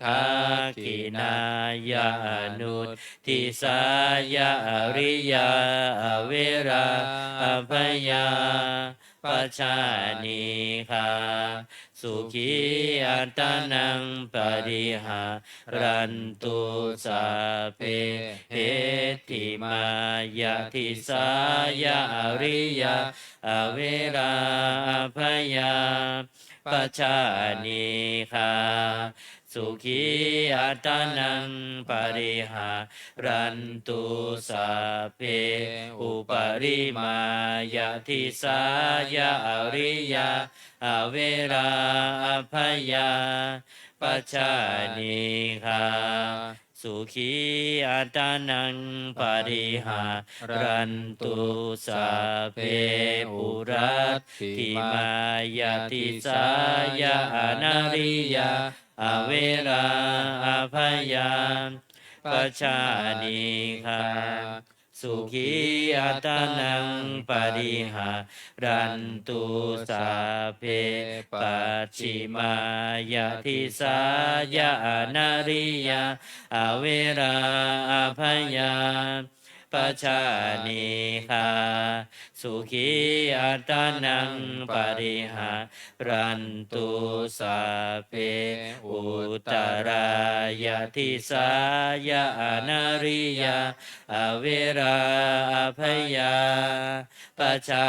Dakkhiṇāya anudisāya ariyā averā abyāpajjhā sukhī attānaṃ pariharantu sabbe. Heṭṭhimāya disāya ariyā averā abyāpajjhā sukhī attānaṃ pariharantu sabbe. Uparimāya disāya ariyā averā abyāpajjhā sukhī attānaṃ pariharantu sabbe. Puratthimāya disāya anariyā averā abyāpajjhā sukhī attānaṃ pariharantu sabbe. Pacchimāya disāya anariyā averā abyāpajjhā sukhī attānaṃ pariharantu sabbe. Uttarāya disāya anariyā averā abyāpajjhā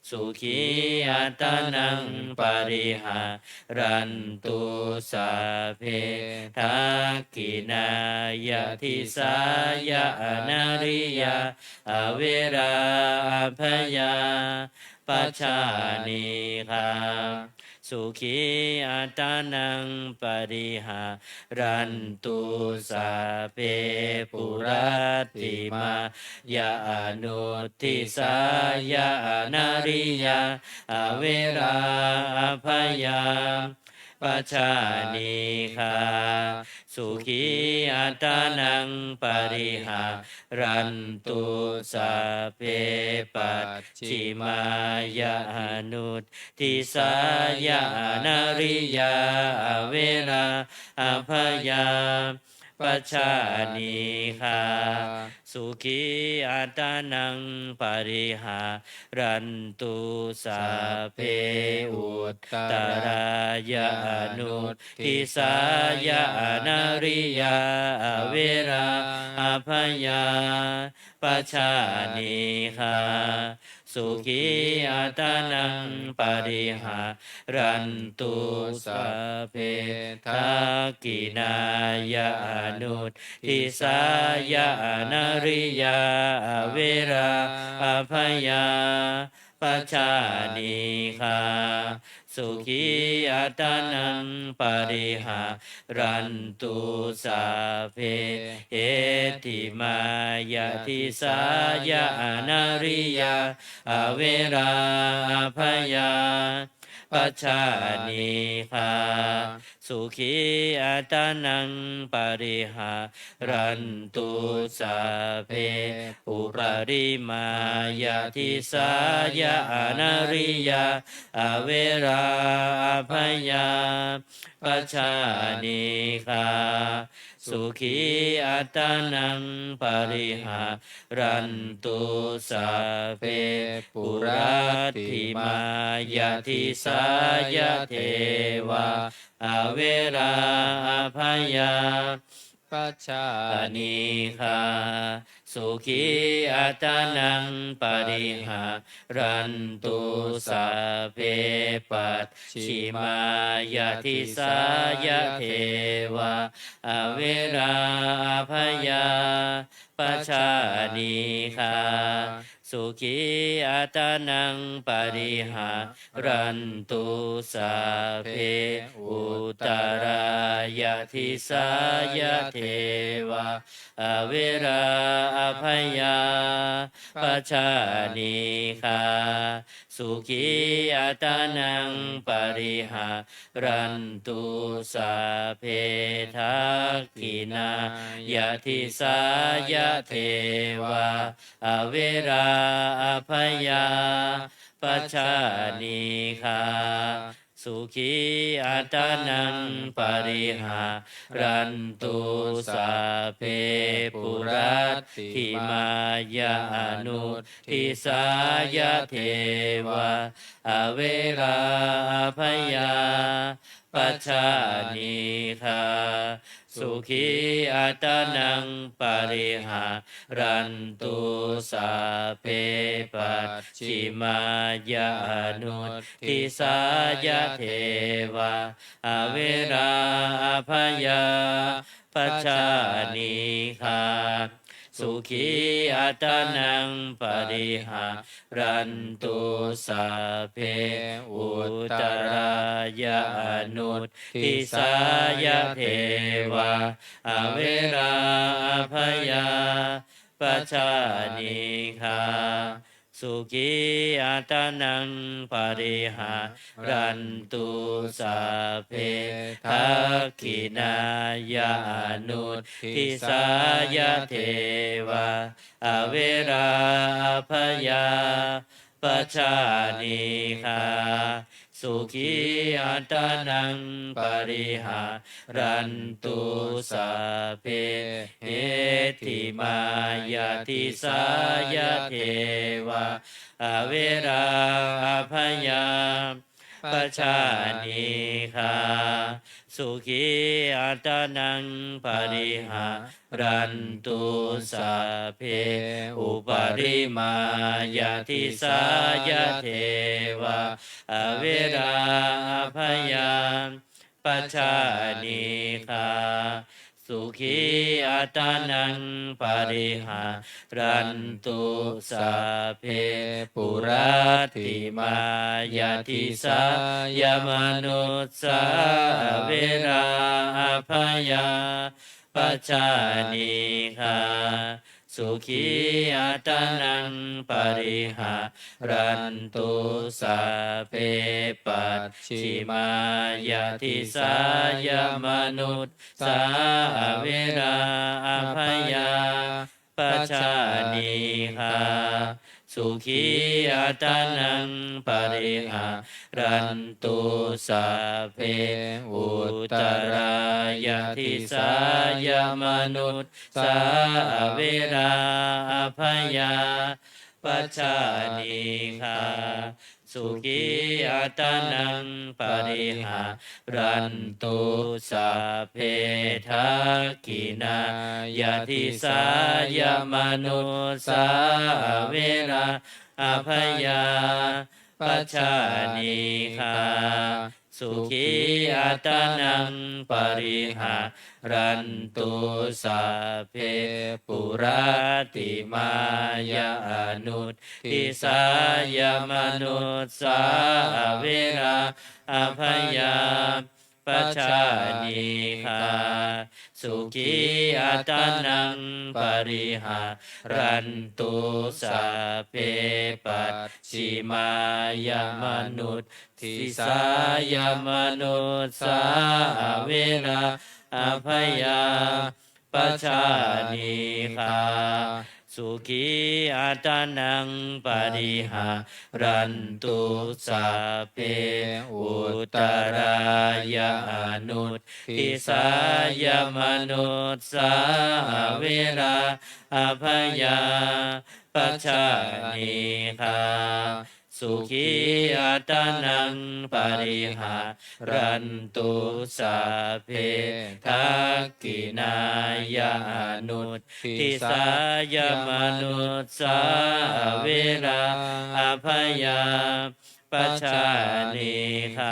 sukhī attānaṃ pariharantu sabbe. Dakkhiṇāya disāya anariyā averā abyāpajjhā sukhī attānaṃ pariharantu sabbe. Puratthimāya anudisāya anariyā averā abyāpajjhā sukhī attānaṃ pariharantu sabbe. Pacchimāya anudisāya anariyā averā abyāpajjhā sukhī attānaṃ pariharantu sabbe. Uttarāya anudisāya anariyā averā abyāpajjhā sukhī attānaṃ pariharantu sabbe. Dakkhiṇāya anudisāya anariyā averā abyāpajjhā pajānīghā, sukhī attānaṃ pariharantu. Sabbe hetthimā yadisāya anariyā averā abyāpajjhā pajānīghā, sukhī attānaṃ pariharantu. Sabbe uparimā yadisāya anariyā averā abyāpajjhā pajānīghā, sukhī attānaṃ pariharantu. Sabbe puratthimā yadisāya devā averā abyāpajjhā pajānīghā, sukhī attānaṃ pariharantu. Sabbe pacchimā yadisāya devā averā abyāpajjhā pajānīghā, sukhī attānaṃ pariharantu. Sabbe uttarā yadisāya devā averā abyāpajjhā pajānīghā, sukhī attānaṃ pariharantu. Sabbe dakkhiṇā yadisāya devā averā abyāpajjhā pajānīghā, sukhī attānaṃ pariharantu. Sabbe puratthimā yadisāya devā averā abyāpajjhā pajānīghā, sukhī attānaṃ pariharantu. Sabbe pacchimā yadisāya devā averā abyāpajjhā pajānīghā, sukhī attānaṃ pariharantu. Sabbe uttarā yadisāya devā averā abyāpajjhā pajānīghā, sukhī attānaṃ pariharantu. Sabbe dakkhiṇā yadisāya devā averā abyāpajjhā pajānīghā, sukhī attānaṃ pariharantu. Sabbe hetthimā yadisāya devā averā abyāpajjhā pajānīghā, sukhī attānaṃ pariharantu. Sabbe uparimā yadisāya devā averā abyāpajjhā pajānīghā, sukhī attānaṃ pariharantu. Sabbe puratthimā yadisāya manussā averā abyāpajjhā pajānīghā, sukhī attānaṃ pariharantu. Sabbe pacchimā yadisāya manussā averā abyāpajjhā pajānīghā, sukhī attānaṃ pariharantu. Sabbe uttarā yadisāya manussā averā abyāpajjhā sukhī attānaṃ pariharantu. Sabbe dakkhiṇā yadisāya manussā averā abyā pajānīgha. Sukhī attānaṃ pariharantu sabbe puratthimāya anuddisāya manussā averā abyāpajjhā pajānīghā. Sukhī attānaṃ pariharantu sabbe pacchimāya manuddisāya manussā averā abyā pajānīghā. Sukhī attānaṃ pariharantu sabbe uttarāya anuddisāya manussā averā abyā pajānīghā. Sukhī attānaṃ pariharantu sabbe dakkhiṇāya anuddisāya manussā averā abyā pajānīghā.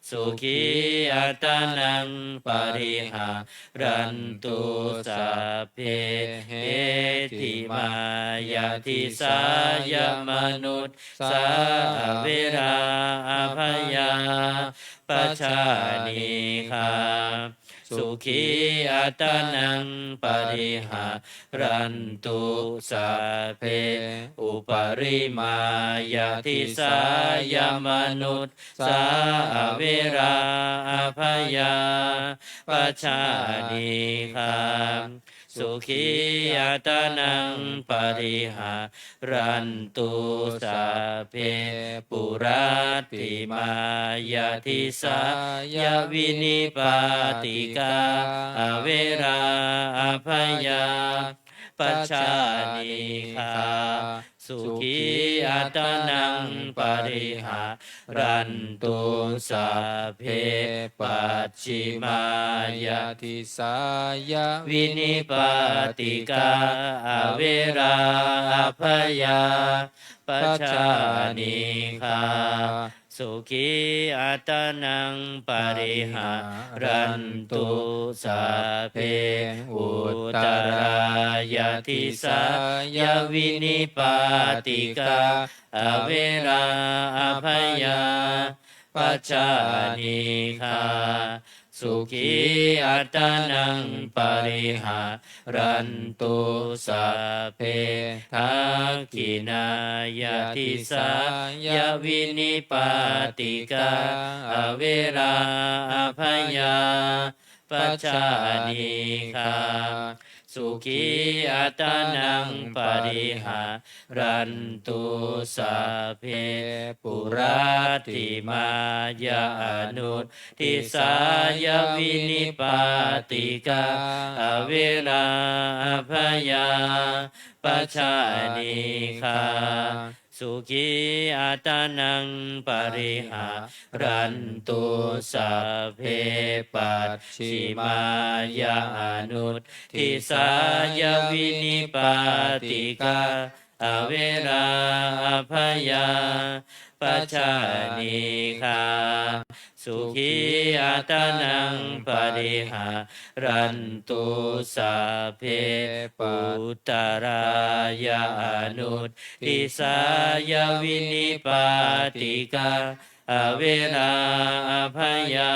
Sukhī attānaṃ pariharantu sabbe heṭṭhimāya disāya manussā averā abyā pajānīghā. Sukhī attānaṃ pariharantu sabbe uparimāya disāya manussā averā abyā pajānīghā. Sukhī attānaṃ pariharantu sabbe puratthimāya disāya vinipātikā averā abyā pajānīghā. Sukhī attānaṃ pariharantu sabbe pacchimāya disāya vinipātikā averā abyā pajānīghā. Sukhī attānaṃ pariharantu sabbe uttarāya disāya vinipātikā averā abyā pajānīghā. Sukhī attānaṃ pariharantu sabbe dakkhiṇāya disāya vinipātikā averā abyā pajānīghā. Sukhī attānaṃ pariharantu sabbe puratthimāya anuddisāya vinipātikā averā abyā pajānīghā. Sukhī attānaṃ pariharantu sabbe pacchimāya anuddisāya vinipātikā averā abyā pajānīghā. Sukhī attānaṃ pariharantu sabbe uttarāya anuddisāya vinipātikā averā abyā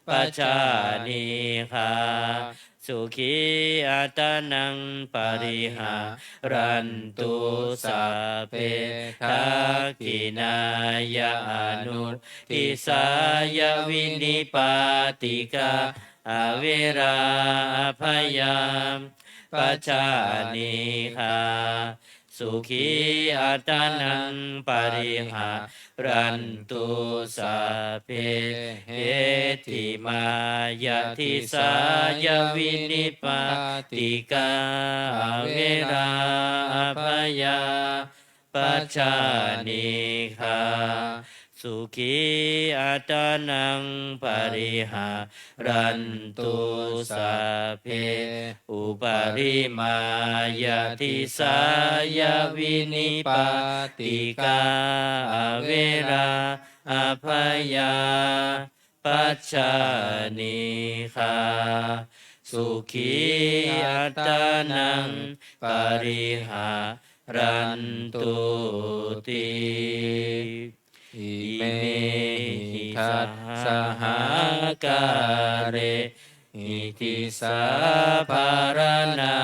pajānīghā. Sukhī attānaṃ pariharantu sabbe dakkhiṇāya anuddisāya vinipātikā averā abyā pajānīghā. Sukhī attānaṃ pariharantu sabbe heṭṭhimāya disāya vinipātikā averā abyā pajānīghā. sukhī attānaṃ pariharantu. Sabbe uparimāya disāya vinipātikā averā abyāpajjhā anīghā sukhī attānaṃ pariharantu ti. Imehi dasahākārehi disāpharaṇā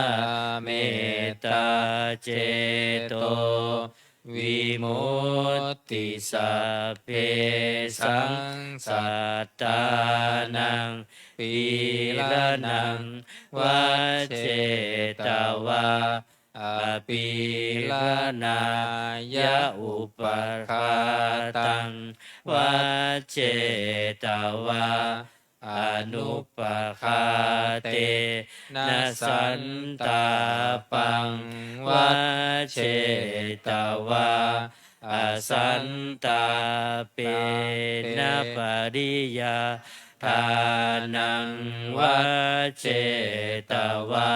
mettācetovimutti. Sabbesaṃ sattānaṃ pīḷanaṃ vajjetvā apīḷanāya upaghātaṃ vajjetvā anupaghātena santāpaṃ vajjetvā asantāpena pariyādānaṃ vajjetvā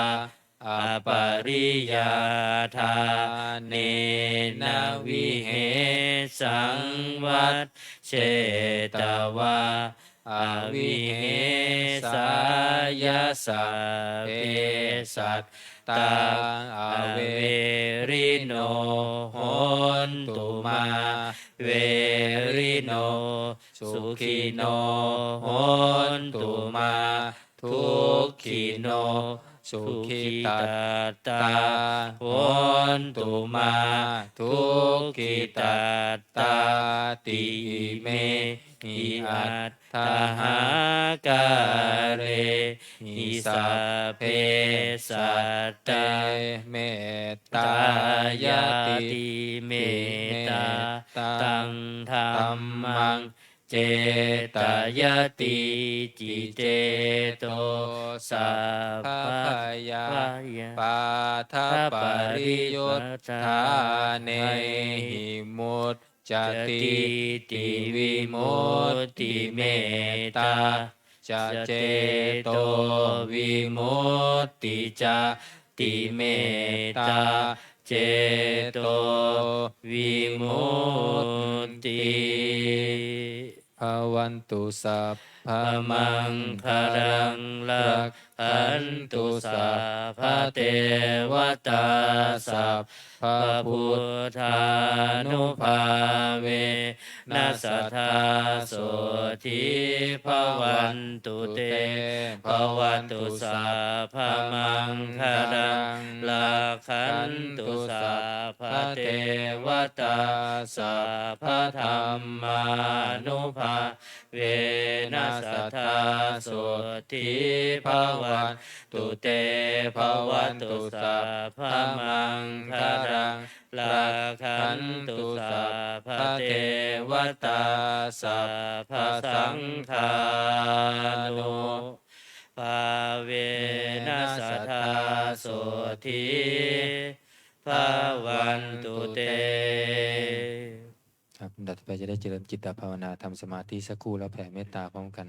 apariyādānena vihesaṃ vajjetvā avihesāya. Sabbe sattā averino hontu mā verino sukhino hontu mā dukkhino sukhitattā hontu mā dukkhitattāti. Imehi aṭṭhahākārehi sabbe satte mettāyatime. Mettāyatimetaṃ dhammaṃ cetayatīti ceto sabbabhayapādapariyuṭṭhānehi muccatīti vimutti. Mettā ca cetovimutti cāti mettācetovimutti. Bhavantu sabbamaṅgalaṃ rakkhantu sabbadevatā sabbabuddhānubhāvena sadā sotthī bhavantu te. Bhavantu sabbamaṅgalaṃ rakkhantu sabbadevatā sabbadhammānubhāvena sadā sotthī bhavantu te. Bhavantu sabbamaṅgalaṃ rakkhantu sabbadevatā sabbasaṅghānu bhāvena sadā sotthī bhavantu te. ครับ ลำดับต่อไปจะได้เจริญจิตตภาวนา ทำสมาธิสักครู่ แล้วแผ่เมตตาพร้อมกัน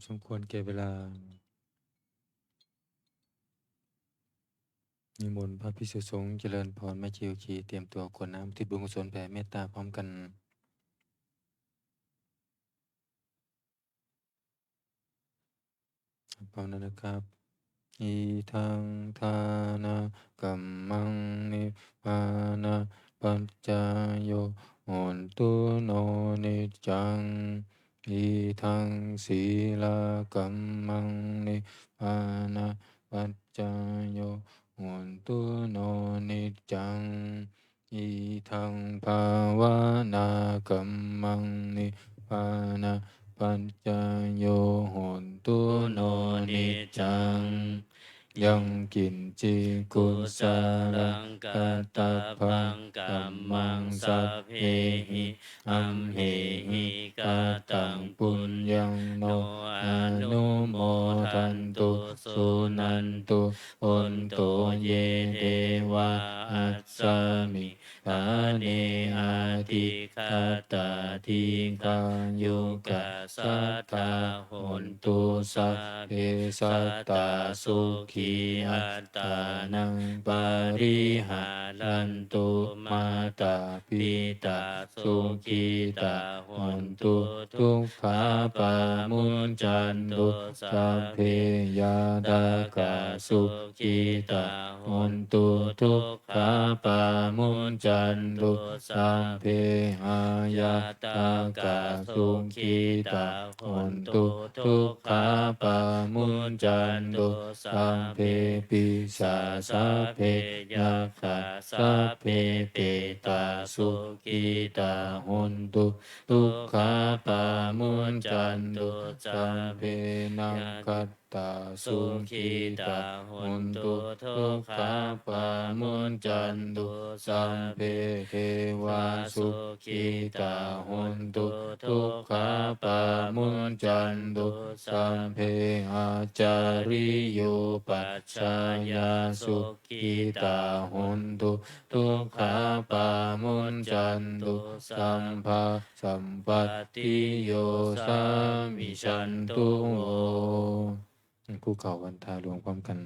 สมควรแก่เวลา นิมนต์พระภิกษุสงฆ์เจริญพร แม่ชี โยคี เตรียมตัวกรวดน้ำอุทิศบุญกุศลแผ่เมตตาพร้อมกัน พร้อมแล้วนะครับ Idaṃ dānakammaṃ nibbānapaccayo hotu no niccaṃ. Idaṃ sīlakammaṃ nibbānapaccayo hotu no niccaṃ. Idaṃ bhāvanākammaṃ nibbānapaccayo hotu no niccaṃ. Yaṅkiñci kusalaṃ kattabbaṃ kammaṃ sabbehi amhehi kataṃ puññaṃ no anumodantu suṇantu bhonto ye devā asmiṃ ṭhāne adhigatā dīghāyukā sadā hontu. Sabbe sattā sukhī attānaṃ pariharantu. Mātā pitā sukhitā hontu dukkhā pamuñcantu. Sabbe ñātakā sukhitā hontu dukkhā pamuñcantu. Sabbe aññātakā sukhitā hontu dukkhā pamuñcantu. Sabbe pisā sabbe yakkhā sabbe petā sukhitā hontu dukkhā pamuñcantu. Sabbe nakkhattā sukhitā hontu dukkhā pamuñcantu. Sabbe devā sukhitā hontu dukkhā pamuñcantu. Sabbe ācariyupajjhāyā sukhitā hontu dukkhā pamuñcantu. Sabbā sampattiyo samijjhantu vo. คุกเข่าวันทาหลวงพร้อมกัน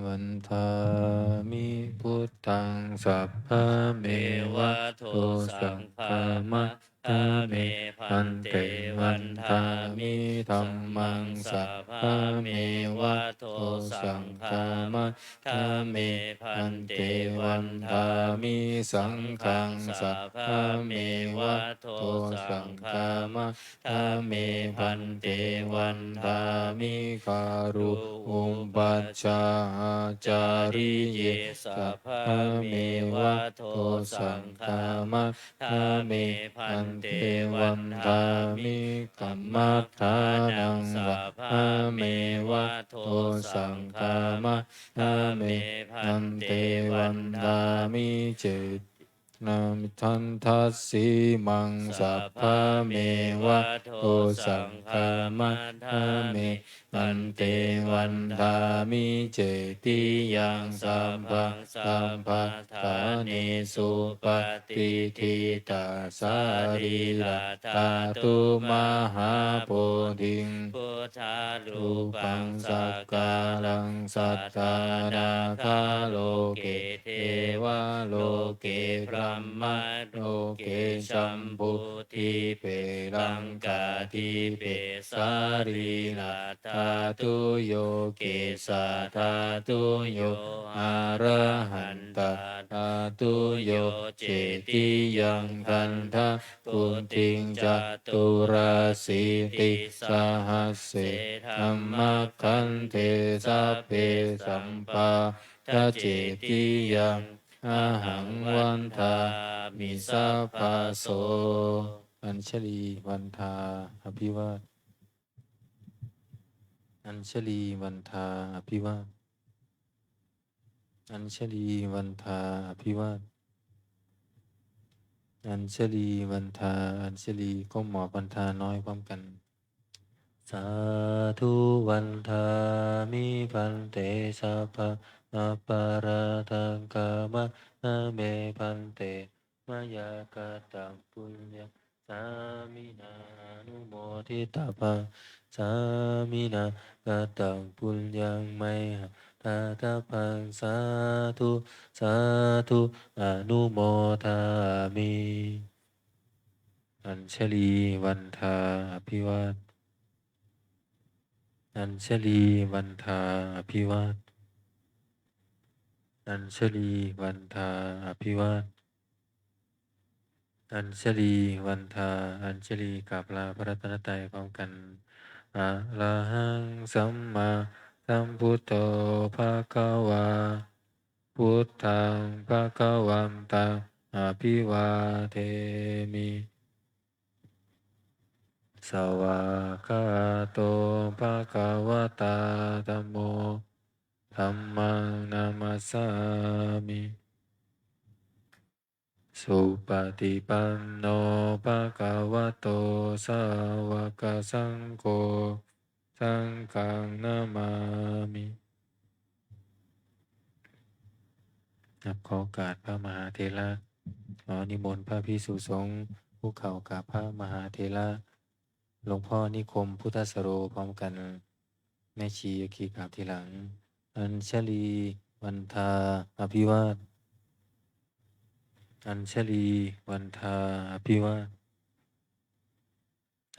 Vandāmi buddhaṃ sabbameva dosaṃ khamatha me bhante. Vandāmi dhammaṃ sabbameva dosaṃ khamatha me bhante. Vandāmi saṅghaṃ sabbameva dosaṃ khamatha me bhante. Vandāmi guru upajjhāyācariye sabbameva dosaṃ khamatha me bhante. Vandāmi kammaṭṭhānaṃ sabbameva dosaṃ khamatha me bhante. Vandāmi ce nāmi dandhasīmaṃ sabbameva dosaṃ khamatha me bhante. Vandāmi cetiyaṃ sabbaṃ sabbaṭṭhānesu patiṭṭhitā sarīradhātu mahābodhiṃ buddharūpaṃ sakkāraṃ satthā nāgā loke devā loke brahmā loke jambudīpe laṅkādīpe sarīradhātuyo kesādhātuyo arahantarādhuyo cetiyaṃ dandha buddhiṃ caturāsītisahasсе dhammakkhandhe sabbe sampa da cetiyaṃ ahaṃ vandāmi sabbaso. Añjalī vandā abhivā. Añjalī vandā abhivā. Añjalī vandā abhivā. Añjalī vandā añjalī ก้มหมอบวันทาน้อยพร้อมกัน Sādhu vandāmi bhante sabba aparādhaṃ khamatha me bhante, mayā kataṃ puññaṃ sāminā anumoditabbaṃ, sāminā kataṃ puññaṃ mayhaṃ dātabbaṃ, sādhu sādhu anumodāmi. Añjalī vandā abhivād. Añjalī vandā abhivād. Añjalī vandā abhivād. Añjalī vandā añjalī กราบลาพระรัตนตรัยพร้อมกัน Arahaṃ sammāsambuddho bhagavā, buddhaṃ bhagavantaṃ abhivādemi. Svākkhāto bhagavatā dhammo, dhammaṃ namassāmi. Supaṭipanno bhagavato sāvakasaṅgho, saṅghaṃ namāmi. ครับ ขอโอกาสพระมหาเถระ ขอนิมนต์พระภิกษุสงฆ์คุกเข่ากราบพระมหาเถระ หลวงพ่อนิคมพุทธสโร พร้อมกัน แม่ชีโยคีกราบทีหลัง Añjalī vandā abhivād. Añjalī vandā abhivād.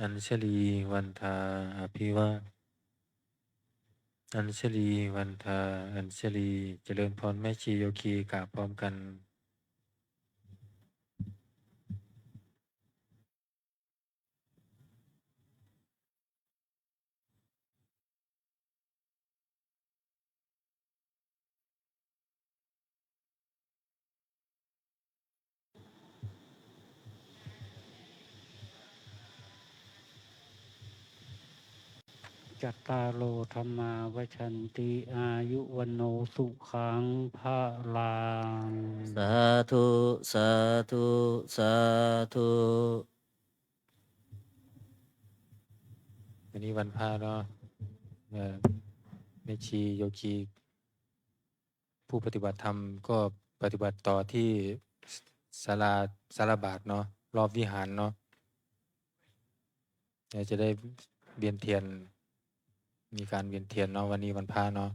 Añjalī vandā abhivād. Añjalī vandā añjalī. เจริญพร แม่ชีโยคีกราบพร้อมกัน Cattāro dhammā vaḍḍhanti, āyu vaṇṇo sukhaṃ balaṃ. Sādhu, sādhu, sādhu. วันนี้วันพระเนาะ เอ่อ แม่ชีโยคี ผู้ปฏิบัติธรรมก็ปฏิบัติต่อที่ศาลา ศาลาบาทเนาะ รอบวิหารเนาะ เดี๋ยวจะได้เวียนเทียน มีการเวียนเทียนเนาะ วันนี้วันพระเนาะ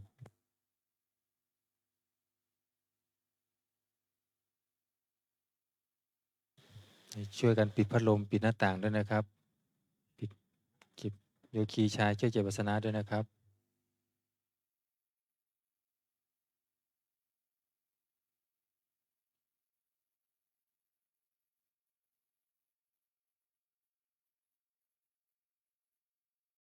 ช่วยกันปิดพัดลม ปิดหน้าต่างด้วยนะครับ ปิด เก็บ โยคีชายช่วยเก็บอาสนะด้วยนะครับ